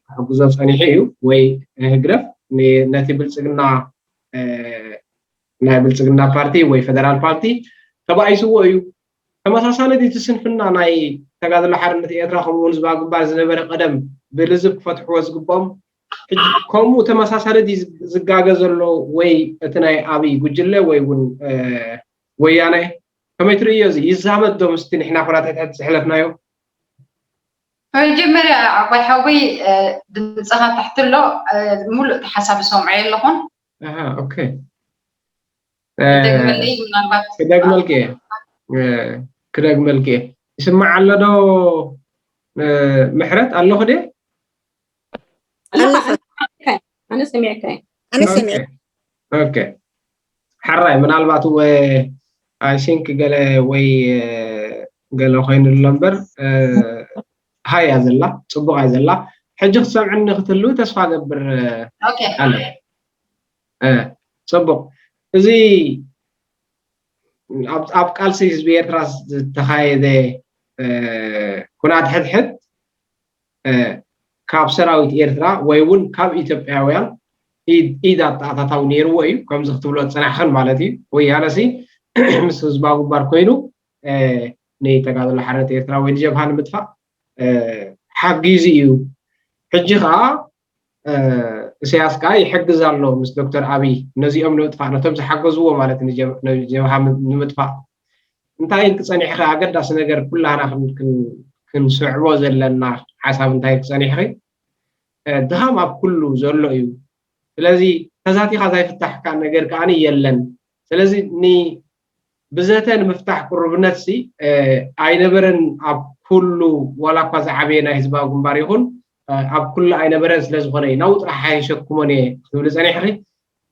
ክሕግዞ ፀኒሑ እዩ ወይ ህግደፍ ነቲ ብልፅግና ናይ ብልፅግና ፓርቲ ወይ ፈደራል ፓርቲ ተባኢስዎ እዩ። ተመሳሳሊ ድዩ እቲ ስንፍና ናይ ተጋድሎ ሓርነት ኤርትራ ከምኡውን ህዝባዊ ግንባር ዝነበረ ቀደም ብልዝብ ክፈትሕዎ ዝግብኦም? ሕጂ ከምኡ ተመሳሳሊ ድዩ ዝጋገ ዘሎ ወይ እቲ ናይ ኣብይ ጉጅለ ወይ እውን ወያነ ከመይ ትርእዮ? እዚ ይዛመድ ዶ ምስቲ ንሕና ኩራታት ሕድ ዝሕለፍናዮ? መጀመርያ ዓባይ ሓወይ ድምፅኻ ታሕቲ ኣሎ፣ ሙሉእ እቲ ሓሳብ ዝሰምዖ የለኹን። ኣሃ ኦኬ ደግመለይ ምናልባት ክደግመልክ እየ ክደግመልክ እየ። ይስማዕ ኣሎ ዶ ምሕረት? ኣለኹ ድየ? ኣለኻ ኣነ ሰሚዕካ እየ። ኣነ ሰሚዐ ኦኬ ሓራይ ምናልባት ወ I think ገለ ወይ ገለ ኮይኑ ኣሎ እምበር ሃያ ዘላ ጽቡቕ እያ ዘላ። ሕጂ ክትሰምዕኒ ክትህልው ተስፋ ገብር። ኣለ ጽቡቕ። እዚ ኣብ ቃልሲ ህዝቢ ኤርትራ ዝተኻየደ ኩናት ሕድሕድ ካብ ሰራዊት ኤርትራ ወይ እውን ካብ ኢትዮጵያውያን ኢድ ኣተኣታታዊ ነይርዎ እዩ። ከምዚ ክትብሎ ዝፀናሕኽን ማለት እዩ። ወያነ ሲ ምስ ህዝባዊ ግንባር ኮይኑ ንተጋድሎ ሓርነት ኤርትራ ወይ ንጀብሃ ንምጥፋእ ሓጊዙ እዩ። ሕጂ ከዓ እሰያስ ከዓ ይሕግዝ ኣሎ ምስ ዶክተር ኣብይ ነዚኦም ንምጥፋእ ነቶም ዝሓገዝዎ ማለት ንጀብሃ ንምጥፋእ። እንታይ ኢልኪ ጸኒሕኺ? ኣገዳሲ ነገር ኩላህና ክንስዕቦ ዘለና ሓሳብ እንታይ ኢልኪ ጸኒሕኺ? ድኻም ኣብ ኩሉ ዘሎ እዩ። ስለዚ ተዛቲኻ ዘይፍታሕ ነገር ከኣ የለን። ስለዚ ብዘተ ንምፍታሕ ቅሩብነት ሲ ኣይነበረን። ኣብ ኩሉ ዋላ እኳ ዝዓበየ ናይ ህዝባዊ ግንባር ይኹን ኣብ ኩሉ ኣይነበረን። ስለዝኾነ እዩ ናብኡ ጥራሕ ኣይሸክሞን እየ ክትብሊ ጸኒሕኺ።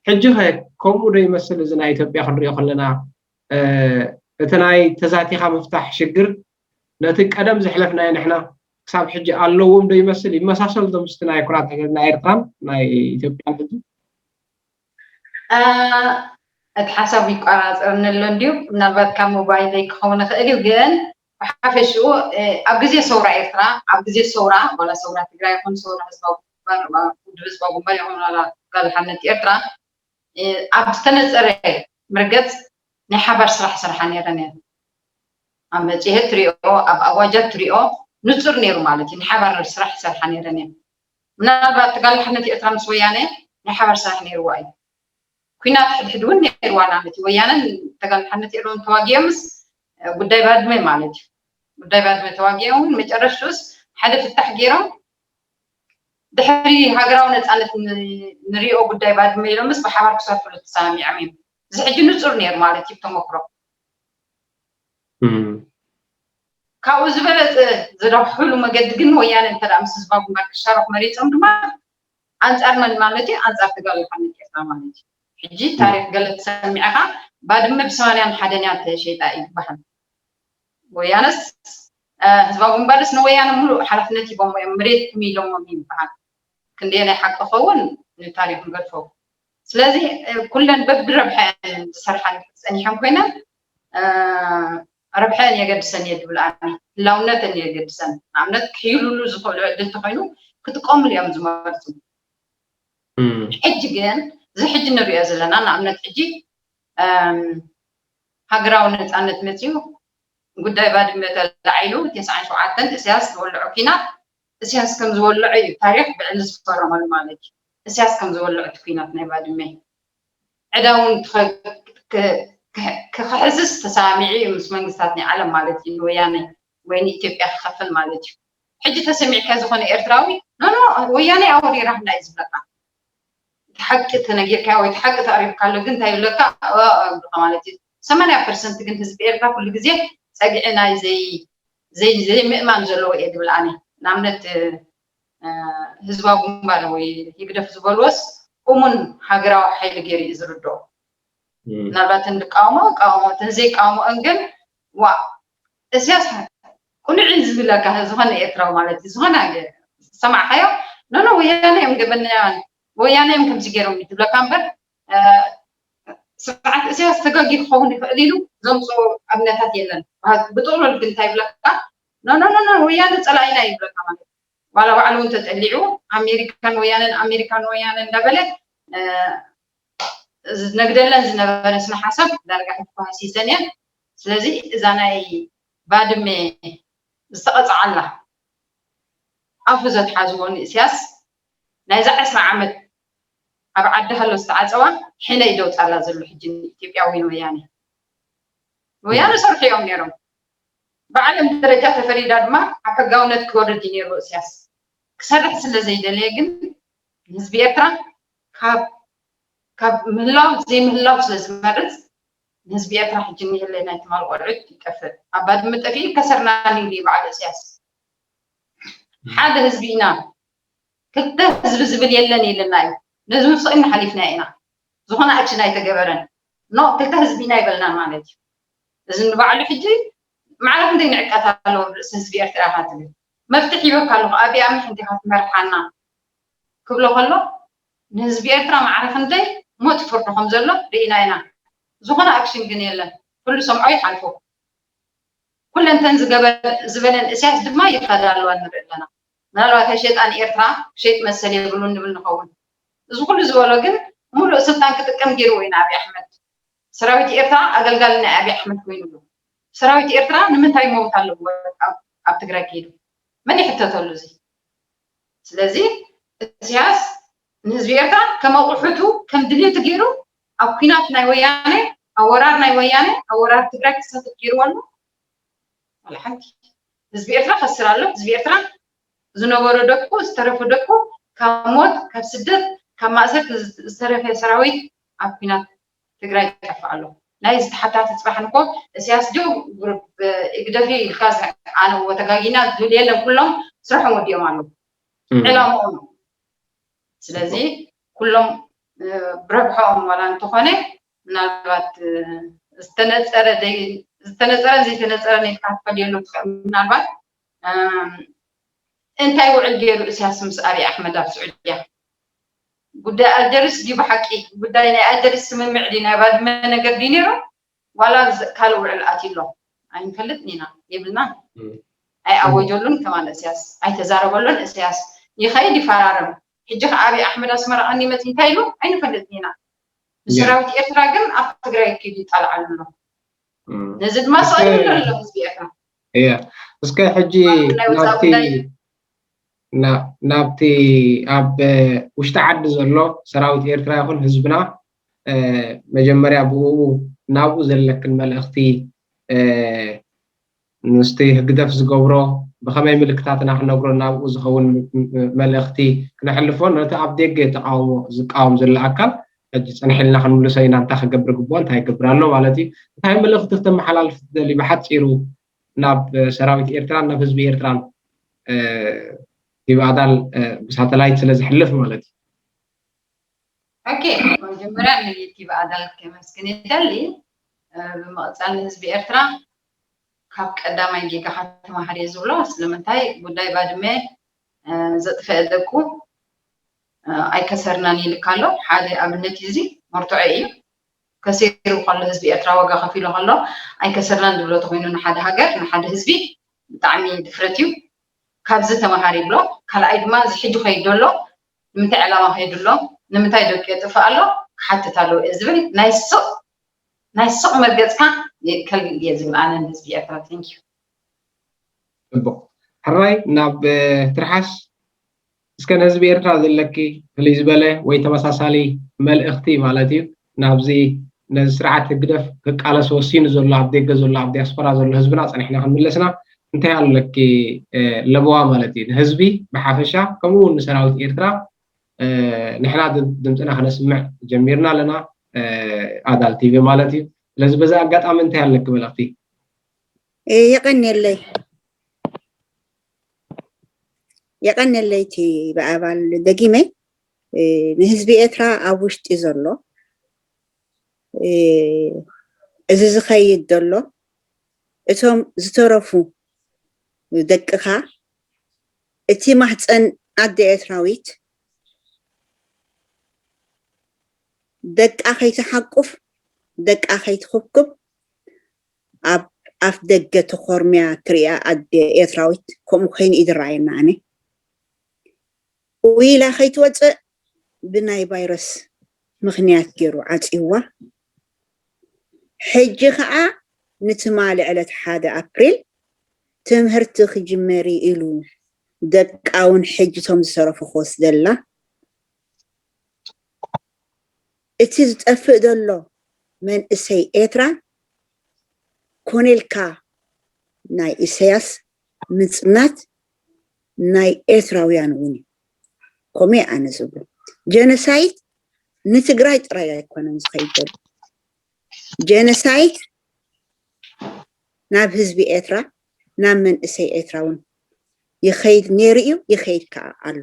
ሕጂ ኸ ከምኡ ዶ ይመስል? እዚ ናይ ኢትዮጵያ ክንሪኦ ከለና እቲ ናይ ተዛቲኻ ምፍታሕ ሽግር ነቲ ቀደም ዘሕለፍናዮ ንሕና ክሳብ ሕጂ ኣለዎም ዶ ይመስል? ይመሳሰል ዶ ምስቲ ናይ ኩራት ሃገርና ኤርትራን ናይ ኢትዮጵያን ሕጂ? እቲ ሓሳብ ይቋራፀርኒ ኣሎ እንድዩ። ምናልባት ካብ ሞባይለይ ክኸውን ይኽእል እዩ፣ ግን ብሓፈሽኡ ኣብ ግዜ ሰውራ ኤርትራ፣ ኣብ ግዜ ሰውራ ዋላ ሰውራ ትግራይ ይኹን ሰውራ ህዝባዊ ግንባር፣ ውድብ ህዝባዊ ግንባር ይኹን ዋላ ጋል ሓርነት ኤርትራ ኣብ ዝተነፀረ መርገፅ ናይ ሓባር ስራሕ ይሰርሓ ነይረን እየን። ኣብ መፅሄት ትሪኦ፣ ኣብ ኣዋጃት ትሪኦ ንፁር ነይሩ ማለት እዩ። ናይ ሓባር ስራሕ ይሰርሓ ነይረን እየን። ምናልባት ተጋላሕነት ኤርትራ ምስ ወያነ ናይ ሓባር ስራሕ ነይርዋ እዩ። ኩናት ሕድሕድ እውን ነይርዋ። ንኣብነት ወያነን ተጋላሕነት ኤርትራ ተዋጊኦምስ ጉዳይ ባድመ ማለት እዩ። ጉዳይ ባድመ ተዋጊኦም እውን መጨረሽቱስ ሓደ ፍታሕ ገይሮም ድሕሪ ሃገራዊ ነፃነት ንሪኦ ጉዳይ ባድመ ኢሎምስ ብሓባር ክሰርሕሉ ተሰማሚዖም እዮም። እዚ ሕጂ ንፁር ነይሩ ማለት እዩ ተመክሮ። ካብኡ ዝበለፀ ዝረብሕሉ መገዲ ግን ወያነ እንተ ምስ ህዝባዊ ግንባር ክሻረኩ መሪፆም ድማ ኣንፃር መን ማለት እዩ? ኣንፃር ተጋላሓነት ኤርትራ ማለት እዩ። ሕጂ ታሪክ ገለ ተሰሚዕኻ ባድመ ብሰማንያን ሓደን እያ ተሸይጣ እዩ ዝበሃል። ወያነስ ህዝባዊ ግንባርስ ንወያነ ሙሉእ ሓላፍነት ሂቦሞ እዮም፣ መሬትኩም ኢሎሞም እዩ ዝበሃል። ክንደየናይ ሓቂ ኸውን ንታሪክ ንገድፎ። ስለዚ ኩለን በብረብሐአን ዝሰርሓ ጸኒሐን ኮይነን ረብሐን የገድሰን እየ ድብል ኣነ። ህላውነተን የገድሰን። ንኣብነት ክሕይሉሉ ዝኽእሉ ዕድል ተኾይኑ ክጥቀሙሉ እዮም ዝመርፁ። ሕጂ ግን እዚ ሕጂ ንሪኦ ዘለና ንኣብነት ሕጂ ሃገራዊ ነፃነት መፅዩ ጉዳይ ባድመ ተላዒሉ ተስዓን ሸውዓተን እስያስ ዝወልዖ ኲናት እስያስ ከም ዝወልዖ እዩ ታሪክ ብዕሊ ዝፈረመሉ ማለት እዩ። እስያስ ከም ዝወልዖ እቲ ኲናት ናይ ባድመ ዕዳ እውን ክኽሕዝስ ተሰማሚዑ እዩ ምስ መንግስታት ናይ ዓለም ማለት እዩ ንወያነ ወይ ንኢትዮጵያ ክኸፍል ማለት እዩ። ሕጂ ተሰሚዕካ ዝኾነ ኤርትራዊ ኖኖ ወያነ ኣወሪራህና እዩ ዝብለካ። እቲ ሓቂ ተነጊርካዮ ወይ እቲ ሓቂ ተቕሪብካሎ ግን እንታይ ይብለካ ማለት እዩ። ሰማንያ ፐርሰንት ግን ህዝቢ ኤርትራ ኩሉ ግዜ ጸግዒ ናይ ዘይምእማን ዘለዎ እየ ድብል ኣነ። ንኣብነት ህዝባዊ ግንባር ወይ ህግደፍ ዝበልዎስ እሙን ሃገራዊ ሓይሊ ገይሩ እዩ ዝርድኦ። ምናልባት እንቃወሞ እቃወሞ እተን ዘይቃወሞአን ግን ዋ እስያስ ቁኑዕ እዩ ዝብለካ ዝኾነ ኤርትራዊ ማለት እዩ ዝኾነ ሰማዕካዮ ኖኖ ወያነ እዮም ገበናያን ወያነ እዮም ከምዚ ገይሮም እዩ ዝብለካ እምበር ስርዓት እስያስ ተጋጊ ክኸውን ይኽእል ኢሉ ዘምፅኦ ኣብነታት የለን። ብጥቕለል ግን እንታይ ይብለካ ኖኖ ኖኖ ወያነ ፀላኢና እዩ ይብለካ ማለት እዩ። ዋላ ባዕሉ እውን ተጠሊዑ ኣሜሪካን ወያነን ኣሜሪካን ወያነ እንዳበለ ዝነግደለን ዝነበረ ስነ ሓሳብ ዳርጋ ሕጂ ተሃሲሰን እየን። ስለዚ እዛ ናይ ባድመ ዝተቐፅዓላ ኣፉ ዘትሓዝዎ ንእስያስ ናይዛ ዕስራ ዓመት ኣብ ዓዲ ሃሎ ዝተዓፀዋ ሕነ እዩ ደውፃላ ዘሎ ሕጂ ንኢትዮጵያ ወይ ንወያነ ወያነ ሰርሑ እዮም ነይሮም። ብዓለም ደረጃ ተፈሪዳ ድማ ኣብ ሕጋውነት ክወርድ እዩ ነይሩ እስያስ። ክሰርሕ ስለ ዘይደለየ ግን ንህዝቢ ኤርትራ ካብ ካብ ምህላው ዘይምህላው ስለ ዝመርፅ ንህዝቢ ኤርትራ ሕጂ እኒሀለይ ናይ ትማል ቆልዑት ይጠፍእ። ኣብ ባድመ ጠፊኡ ከሰርና ንኢሉ እዩ በዓል እስያስ። ሓደ ህዝቢ ኢና፣ ክልተ ህዝቢ ዝብል የለን ኢልና እዩ። ነዚ ምስ ኢልና ሓሊፍና ኢና። ዝኾነ ኣክሽን ኣይተገበረን። ኖ ክልተ ህዝቢ ኢና ይበልና ማለት እዩ። እዚ ንባዕሉ ሕጂ ማዕረ ክንደይ ንዕቀት ኣለዎ ርእሲ ህዝቢ ኤርትራ ኢኻ ትብል። መፍትሕ ሂበካ ኣለኹ ኣብይ ኣሕመድ እንዲኻ ትመርሓና ክብሎ ከሎ ንህዝቢ ኤርትራ ማዕረ ክንደይ ሞት ይፈርዶ ከም ዘሎ ርኢና ኢና። ዝኾነ ኣክሽን ግን የለን። ኩሉ ሰምዖ ይሓልፎ። ኩለንተን ዝበለን እስያስ ድማ ይኸዳ ኣለዋ ንርኢ ኣለና። ምናልባት ኣይሸጣን ኤርትራ ክሸይጥ መሰል የብሉን ንብል ንኸውን። እዚ ኩሉ ዝበሎ ግን ሙሉእ ስልጣን ክጥቀም ገይርዎ ኢና ኣብይ ኣሕመድ። ሰራዊት ኤርትራ ኣገልጋሊ ናይ ኣብይ ኣሕመድ ኮይኑ ኣሎ። ሰራዊት ኤርትራ ንምንታይ ይመውት ኣለዎ ኣብ ትግራይ ከይዱ መን ይሕተተሉ እዚ? ስለዚ እስያስ ንህዝቢ ኤርትራ ከም ኣቑሑቱ ከም ድልየቱ ገይሩ ኣብ ኲናት ናይ ወያነ ኣብ ወራር ናይ ወያነ ኣብ ወራር ትግራይ ክሳተፍ ገይርዎ ኣሎ። ዋላ ሓንቲ ህዝቢ ኤርትራ ከስር ኣሎ። ህዝቢ ኤርትራ ዝነበሮ ደቁ ዝተረፉ ደቁ ካብ ሞት፣ ካብ ስደት፣ ካብ ማእሰርቲ ዝተረፈ ሰራዊት ኣብ ኲናት ትግራይ ይጠፍእ ኣሎ። ናይ ዝተሓታተ ጽባሕን እኮ እስያስ ድዩ ግሩፕ ኢግደፍ ኢልካ ኣነ ወተጋጊና ዝብል የለን። ኩሎም ስርሖም ወዲኦም ኣለዉ ዕላምኦም። ስለዚ ኩሎም ብረብሖኦም ዋላ እንተኾነ ምናልባት ዝተነፀረ ዘይተነፀረ ኢልካ ክትፈልየሉ ትኽእል። ምናልባት እንታይ ውዕል ገይሩ እስያስ ምስ ኣብይ ኣሕመድ ኣብ ስዑድያ? ጉዳይ ኣልጀሪስ ድዩ ብሓቂ? ጉዳይ ናይ ኣልጀሪስ ስምምዕ ድዩ ናይ ባድመ ነገር ድዩ ነይሩ? ዋላ ካልእ ውዕል ኣትዩ ኣሎ? ኣይንፈልጥን ኢና፣ የብልናን። ኣይኣወጀሉን ከማን እስያስ፣ ኣይተዛረበሉን እስያስ። ይኸይድ ይፈራረም። ሕጂ ከ ኣብይ ኣሕመድ ኣስመራ ቀኒ መፂ እንታይ ኢሉ? ኣይንፈልጥን ኢና። ንሰራዊት ኤርትራ ግን ኣብ ትግራይ ኪዱ ይጣልዓሉ ኣሎ። ነዚ ድማ ስቕ ይብሉ ኣሎ ህዝቢ ኤርትራ። እያ። እስከ ሕጂ ናብቲ ናብቲ ኣብ ውሽጢ ዓዲ ዘሎ ሰራዊት ኤርትራ ይኹን ህዝብና መጀመርያ ብኡ ናብኡ ዘለክን መልእኽቲ ምስቲ ህግደፍ ዝገብሮ ብኸመይ ምልክታትና ክነግሮ ናብኡ ዝኸውን መልእኽቲ ክነሕልፎ ነቲ ኣብ ደገ ተቃውሞ ዝቃወም ዘሎ ኣካል ሕጂ ጸንሒልና ክንምልሶ ኢና እንታይ ክገብር ግቦ እንታይ ይገብር ኣሎ ማለት እዩ እንታይ መልእኽቲ ክተመሓላልፍ ትደሊ ብሓፂሩ ናብ ሰራዊት ኤርትራን ናብ ህዝቢ ኤርትራን ቲቪ ኣዳል ብሳተላይት ስለ ዝሕልፍ ማለት እዩ። ኦኬ መጀመርያ ንቲቪ ኣዳል ከመስግን ይደሊ። ብምቕፃል ንህዝቢ ኤርትራ ካብ ቀዳማይ ጌጋኻ ተማሃር እየ ዝብሎ። ስለምንታይ ጉዳይ ባድመ ዘጥፈአ ደቁ ኣይከሰርናን ይልካ ኣሎ። ሓደ ኣብነት እዩ እዚ መርትዖ እዩ። ከሲሩ ከሎ ህዝቢ ኤርትራ ዋጋ ከፊሉ ከሎ ኣይከሰርናን ዝብሎ ተኮይኑ ንሓደ ሃገር ንሓደ ህዝቢ ብጣዕሚ ድፍረት እዩ። ካብዚ ተማሃር ይብሎ። ካልኣይ ድማ እዚ ሕጂ ከይድ ዘሎ ንምንታይ ዕላማ ከይዱ ኣሎ ንምንታይ ደቂ የጥፍእ ኣሎ ክሓትት ኣለዎ እየ ዝብል ናይ ስቕ ናይ ስቕ መርገፅካ ከልግል እየ ዝብል ኣነ ንህዝቢ ኤርትራ። Thank you። ፅቡቕ ሕራይ ናብ ትርሓስ እስከ ንህዝቢ ኤርትራ ዘለኪ ፍልይ ዝበለ ወይ ተመሳሳሊ መልእኽቲ ማለት እዩ ናብዚ ነዚ ስርዓት ህግደፍ ክቃለስ ወሲኑ ዘሎ ኣብ ደገ ዘሎ ኣብ ዲያስፖራ ዘሎ ህዝብና ፀኒሕና ክንምለስና እንታይ ኣለኪ ለበዋ ማለት እዩ ንህዝቢ ብሓፈሻ ከምኡ እውን ንሰራዊት ኤርትራ ንሕና ድምፅና ክነስምዕ ጀሚርና ኣለና ኣዳል ቲቪ ማለት እዩ ስለዚ በዚ ኣጋጣሚ እንታይ ኣለኪ መልእኽቲ የቐንየለይ የቐንየለይ እቲ ብኣባል ደጊመ ንህዝቢ ኤርትራ ኣብ ውሽጢ ዘሎ እዚ ዝኸይድ ዘሎ እቶም ዝተረፉ ደቅኻ እቲ ማህፀን ኣደ ኤርትራዊት ደቃ ከይትሓቁፍ ደቃ ከይትኽብክብ ኣብ ኣፍ ደገ ተኾርምያ ትሪኣ ኣደ ኤርትራዊት ከምኡ ኮይኑ እዩ ዝረኣየና ኣነ ኢላ ከይትወፅእ ብናይ ቫይረስ ምኽንያት ገይሩ ዓፂዋ ሕጂ ከዓ ንትማሊ ዕለት ሓደ ኣፕሪል ትምህርቲ ክጅመር ኢሉ ደቃ እውን ሕጂ ቶም ዝተረፉ ክወስደላ እቲ ዝጠፍእ ዘሎ መንእሰይ ኤርትራ ኮነ ኢልካ ናይ ኢሳያስ ምጽናት ናይ ኤርትራውያን እውን እዩ። ከምኡ ኣነ ዝብሎ ጀኖሳይድ ንትግራይ ጥራይ ኣይኮነን ዝኸይድ ዘሎ ጀኖሳይድ ናብ ህዝቢ ኤርትራ ናብ መንእሰይ ኤርትራ እውን ይኸይድ ነይሩ እዩ ይኸይድ ከዓ ኣሎ።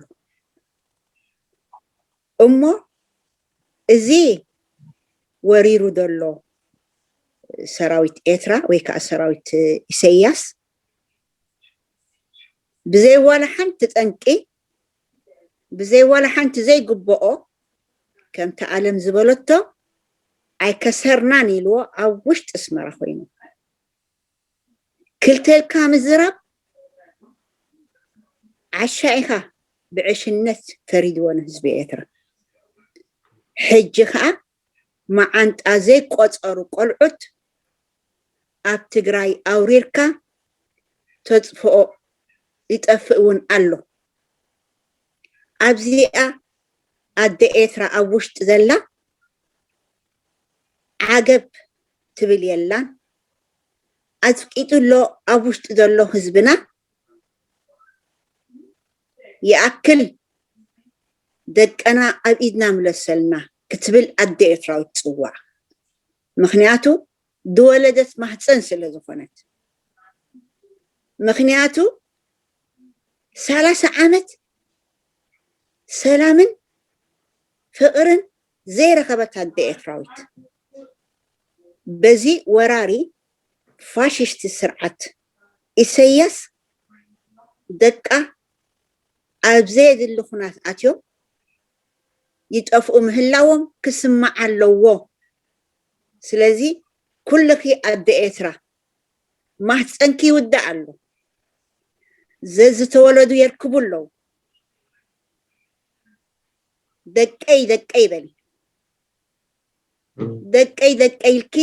እሞ እዚ ወሪሩ ዘሎ ሰራዊት ኤርትራ ወይ ከዓ ሰራዊት ኢሰያስ ብዘይ ዋላ ሓንቲ ጠንቂ ብዘይ ዋላ ሓንቲ ዘይግብኦ ከምቲ ኣለም ዝበለቶ ኣይከሰርናን ኢልዎ ኣብ ውሽጢ ኣስመራ ኮይኑ ክልተ ኢልካ ምዝራብ ዓሻ ኢኻ ብዕሽነት ፈሪድዎ ንህዝቢ ኤርትራ ሕጂ ከዓ መዓንጣ ዘይቆፀሩ ቆልዑት ኣብ ትግራይ ኣውሪርካ ተፅፍኦ ይጠፍእ እውን ኣሎ ኣብዚኣ ኣደ ኤርትራ ኣብ ውሽጢ ዘላ ዓገብ ትብል የላን ኣፅቂጡ ኣሎ ኣብ ውሽጢ ዘሎ ህዝብና ይኣክል ደቀና ኣብ ኢድና ምለሰልና ክትብል ኣደ ኤርትራዊት ትጽዋዕ። ምኽንያቱ ዝወለደት ማህፀን ስለ ዝኾነት። ምኽንያቱ ሰላሳ ዓመት ሰላምን ፍቕርን ዘይረኸበት ኣደ ኤርትራዊት በዚ ወራሪ ፋሽስቲ ስርዓት ኢሰያስ ደቃ ኣብ ዘየድሊ ኩናት ኣትዮም ይጠፍኡ ምህላዎም ክስማዕ ኣለዎ። ስለዚ ኩልኺ ኣደ ኤርትራ ማህፀንኪ ይውዳእ ኣሎ። ዘዝተወለዱ የርክቡ ኣለዉ። ደቀይ ደቀይ በሊ። ደቀይ ደቀይ ኢልኪ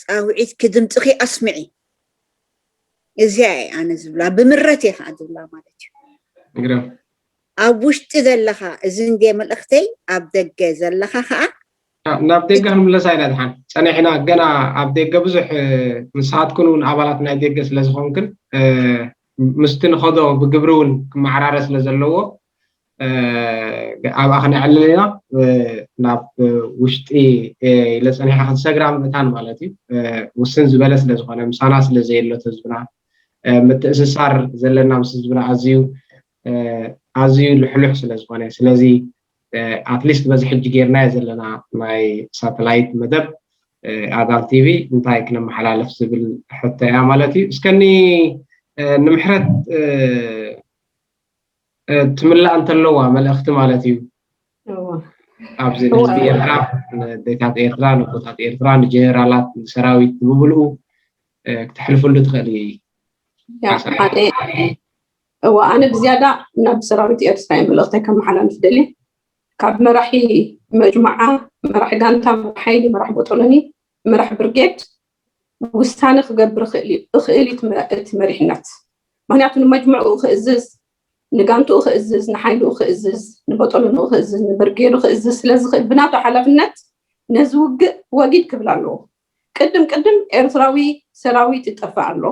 ፃውዒትኪ ድምፅኺ ኣስምዒ። እዚኣ እየ ኣነ ዝብላ፣ ብምረት እየ ከዓ ዝብላ ማለት እዩ። ግርም። ኣብ ውሽጢ ዘለኻ፣ እዚ እንድየ መልእኽተይ፣ ኣብ ደገ ዘለኻ ከዓ ናብ ደገ ክንምለሳ ኢና ድሓን ፀኒሕና፣ ገና ኣብ ደገ ብዙሕ፣ ንስኻትኩን እውን ኣባላት ናይ ደገ ስለዝኾንክን ምስቲ ንኸዶ ብግብሪ እውን ክመዓራረ ስለዘለዎ ኣብኣ ክነዕልል ኢና። ናብ ውሽጢ ኢለ ፀኒሐ ክትሰግራ ምእታን ማለት እዩ። ውስን ዝበለ ስለዝኾነ ምሳና ስለዘየሎ ህዝብና፣ ምትእስሳር ዘለና ምስ ህዝብና ኣዝዩ ኣዝዩ ልሕሉሕ ስለዝኾነ፣ ስለዚ ኣትሊስት በዚ ሕጂ ጌርናዮ ዘለና ናይ ሳተላይት መደብ ኣዳል ቲቪ እንታይ ክነመሓላልፍ ዝብል ሕቶ እያ ማለት እዩ። እስከኒ ንምሕረት ትምላእ እንተለዋ መልእኽቲ ማለት እዩ ኣብዚ ንህዝቢ ኤርትራ፣ ንዴታት ኤርትራ፣ ንቦታት ኤርትራ፣ ንጀነራላት፣ ንሰራዊት ብምልኡ ክተሕልፍሉ ትኽእል። እዋ ኣነ ብዝያዳ ናብ ሰራዊት ኤርትራ እየ መልእኽተይ ከመሓላልፍ ደልየ። ካብ መራሒ መጅሙዓ፣ መራሒ ጋንታ፣ መራሒ ሓይሊ፣ መራሒ ቦጦሎኒ፣ መራሒ ብርጌድ ውሳነ ክገብር እኽእል እዩ፣ እኽእል እዩ እቲ መ- እቲ መሪሕነት። ምክንያቱ ንመጅሙዕኡ ክእዝዝ፣ ንጋንትኡ ክእዝዝ፣ ንሓይልኡ ክእዝዝ፣ ንቦጦሎንኡ ክእዝዝ፣ ንብርጌዱ ክእዝዝ ስለ ዝኽእል ብናቱ ሓላፍነት ነዚ ውግእ ወጊድ ክብል ኣለዎ። ቅድም ቅድም ኤርትራዊ ሰራዊት ይጠፍእ ኣሎ።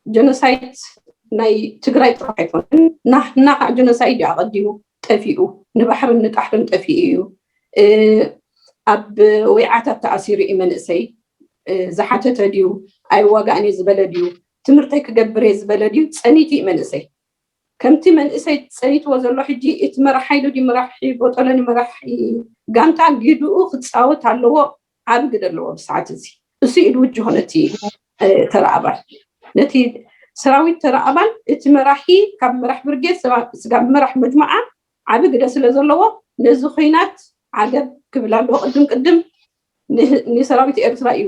ጀኖሳይድ ናይ ትግራይ ጥራሕ ኣይኮነን፣ ናህና ከዓ ጀኖሳይድ እዩ ኣቐዲሙ ጠፊኡ፣ ንባሕርን ንጣሕርን ጠፊኡ እዩ። ኣብ ወይዓታት ተኣሲሩ እዩ መንእሰይ። ዝሓተተ ድዩ ኣይዋጋእን እየ ዝበለ ድዩ ትምህርተይ ክገብር እየ ዝበለ ድዩ ፀኒቱ እዩ መንእሰይ። ከምቲ መንእሰይ ፀኒትዎ ዘሎ ሕጂ እቲ መራሕ ሓይሉ ድዩ መራሕ ቦጠሎኒ መራሕ ጋንታ ግድኡ ክፃወት ኣለዎ። ዓቢ ግደ ኣለዎ ብሰዓት እዚ። እሱ እዩ ድውጅ ሆነ እቲ ተራ ኣባል ነቲ ሰራዊት ተራ ኣባል እቲ መራሒ ካብ መራሕ ብርጌድ ስጋብ መራሕ መጅሙዓ ዓቢ ግደ ስለ ዘለዎ ነዚ ኹናት ዓገብ ክብል ኣለዎ። ቅድም ቅድም ንሰራዊት ኤርትራ እዩ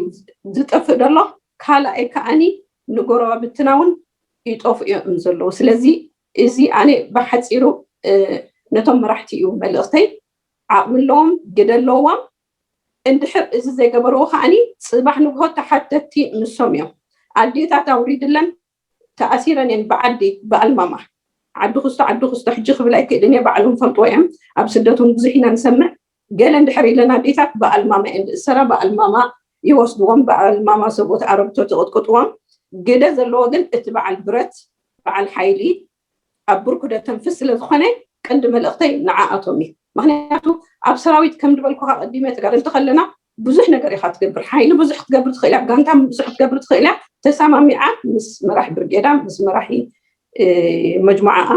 ዝጠፍእ ዘሎ። ካልኣይ ከዓኒ ንጎረባብትና እውን ይጠፍኡ እዮም ዘለዉ። ስለዚ እዚ ኣነ ብሓፂሩ ነቶም መራሕቲ እዩ መልእኽተይ። ዓቕሚ ኣለዎም፣ ግደ ኣለዎም። እንድሕር እዚ ዘይገበርዎ ከዓኒ ፅባሕ ንግሆ ተሓተትቲ ንሶም እዮም። ኣዴታት ኣውሪድለን ተኣሲረን እየን ብዓዲ ብኣልማማ። ዓዲ ክስቶ ዓዲ ክስቶ ሕጂ ክብል ኣይክእልን እየ፣ ባዕሎም ፈልጥዎ እዮም። ኣብ ስደት እውን ብዙሕ ኢና ንሰምዕ። ገለ እንድሕር ኢለን ኣዴታት ብኣልማማ እየን ዝእሰራ፣ ብኣልማማ ይወስድዎም፣ ብኣልማማ ሰብኡት ኣረግቶት ይቕጥቅጥዎም። ግደ ዘለዎ ግን እቲ በዓል ብረት በዓል ሓይሊ ኣብ ብርኩ ደተንፍስ ስለ ዝኾነ ቀንዲ መልእኽተይ ንዓኣቶም እዩ። ምክንያቱ ኣብ ሰራዊት ከም ዝበልኩኻ ቀዲመ ተጋደልቲ ከለና ብዙሕ ነገር ኢኻ ትገብር። ሓይሊ ብዙሕ ክትገብር ትኽእል እያ፣ ጋንታ ብዙሕ ክትገብር ትኽእል እያ። ተሰማሚዓ ምስ መራሒ ብርጌዳ፣ ምስ መራሒ መጅሙዓኣ፣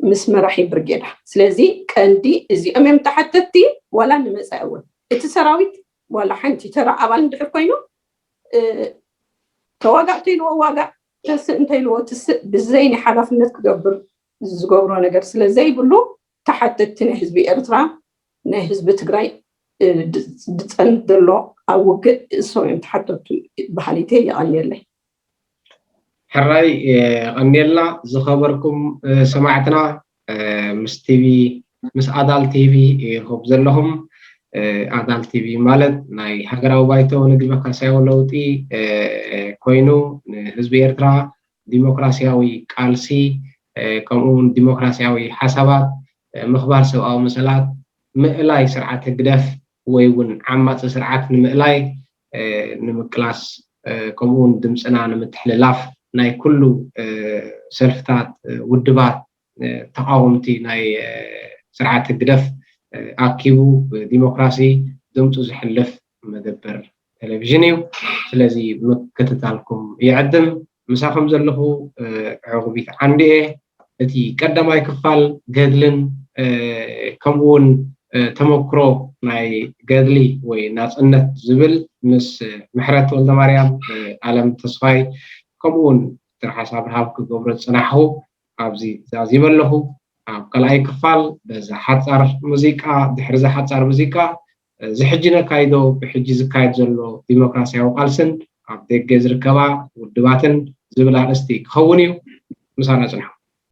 ምስ መራሒ ብርጌዳ። ስለዚ ቀንዲ እዚኦም እዮም ተሓተትቲ። ዋላ ንመፃኢ እውን እቲ ሰራዊት ዋላ ሓንቲ ተራ ኣባል እንድሕር ኮይኑ ተዋጋእ ተይልዎ ዋጋእ፣ ተስእ እንተይልዎ ትስእ ብዘይ ናይ ሓላፍነት ክገብር ዝገብሮ ነገር ስለ ዘይብሉ ተሓተትቲ ናይ ህዝቢ ኤርትራ ናይ ህዝቢ ትግራይ ድፀንት ዘሎ ኣብ ውግእ እሶም እዮም ተሓተቱ። በሃሊተይ የቐንየለይ። ሕራይ የቐንየልና ዝኸበርኩም ሰማዕትና። ምስ ቲቪ ምስ ኣዳል ቲቪ ኢኹም ዘለኹም። ኣዳል ቲቪ ማለት ናይ ሃገራዊ ባይቶ ንግዲ መካሰያዊ ለውጢ ኮይኑ ንህዝቢ ኤርትራ ዲሞክራሲያዊ ቃልሲ ከምኡ እውን ዲሞክራሲያዊ ሓሳባት፣ ምኽባር ሰብኣዊ መሰላት፣ ምእላይ ስርዓት ህግደፍ ወይ እውን ዓማፂ ስርዓት ንምእላይ ንምቅላስ ከምኡ እውን ድምፅና ንምትሕልላፍ ናይ ኩሉ ሰልፍታት ውድባት ተቃወምቲ ናይ ስርዓት ህግደፍ ኣኪቡ ብዲሞክራሲ ድምፁ ዝሕልፍ መደበር ቴሌቪዥን እዩ። ስለዚ ምክትታልኩም ይዕድም። ምሳኹም ዘለኹ ዕቑቢት ዓንዲኤ። እቲ ቀዳማይ ክፋል ገድልን ከምኡውን ተመክሮ ናይ ገድሊ ወይ ናፅነት ዝብል ምስ ምሕረት ወልደማርያም፣ ኣለም ተስፋይ ከምኡውን ትርሓስ ኣብርሃብ ክገብሮ ዝፅናሕኹ ኣብዚ ዛዚመ ኣለኹ። ኣብ ካልኣይ ክፋል በዛ ሓፃር ሙዚቃ፣ ድሕሪ እዛ ሓፃር ሙዚቃ እዚ ሕጂ ነካይዶ ብሕጂ ዝካየድ ዘሎ ዲሞክራሲያዊ ቃልስን ኣብ ደገ ዝርከባ ውድባትን ዝብል ኣርእስቲ ክኸውን እዩ። ምሳና ፅንሑ።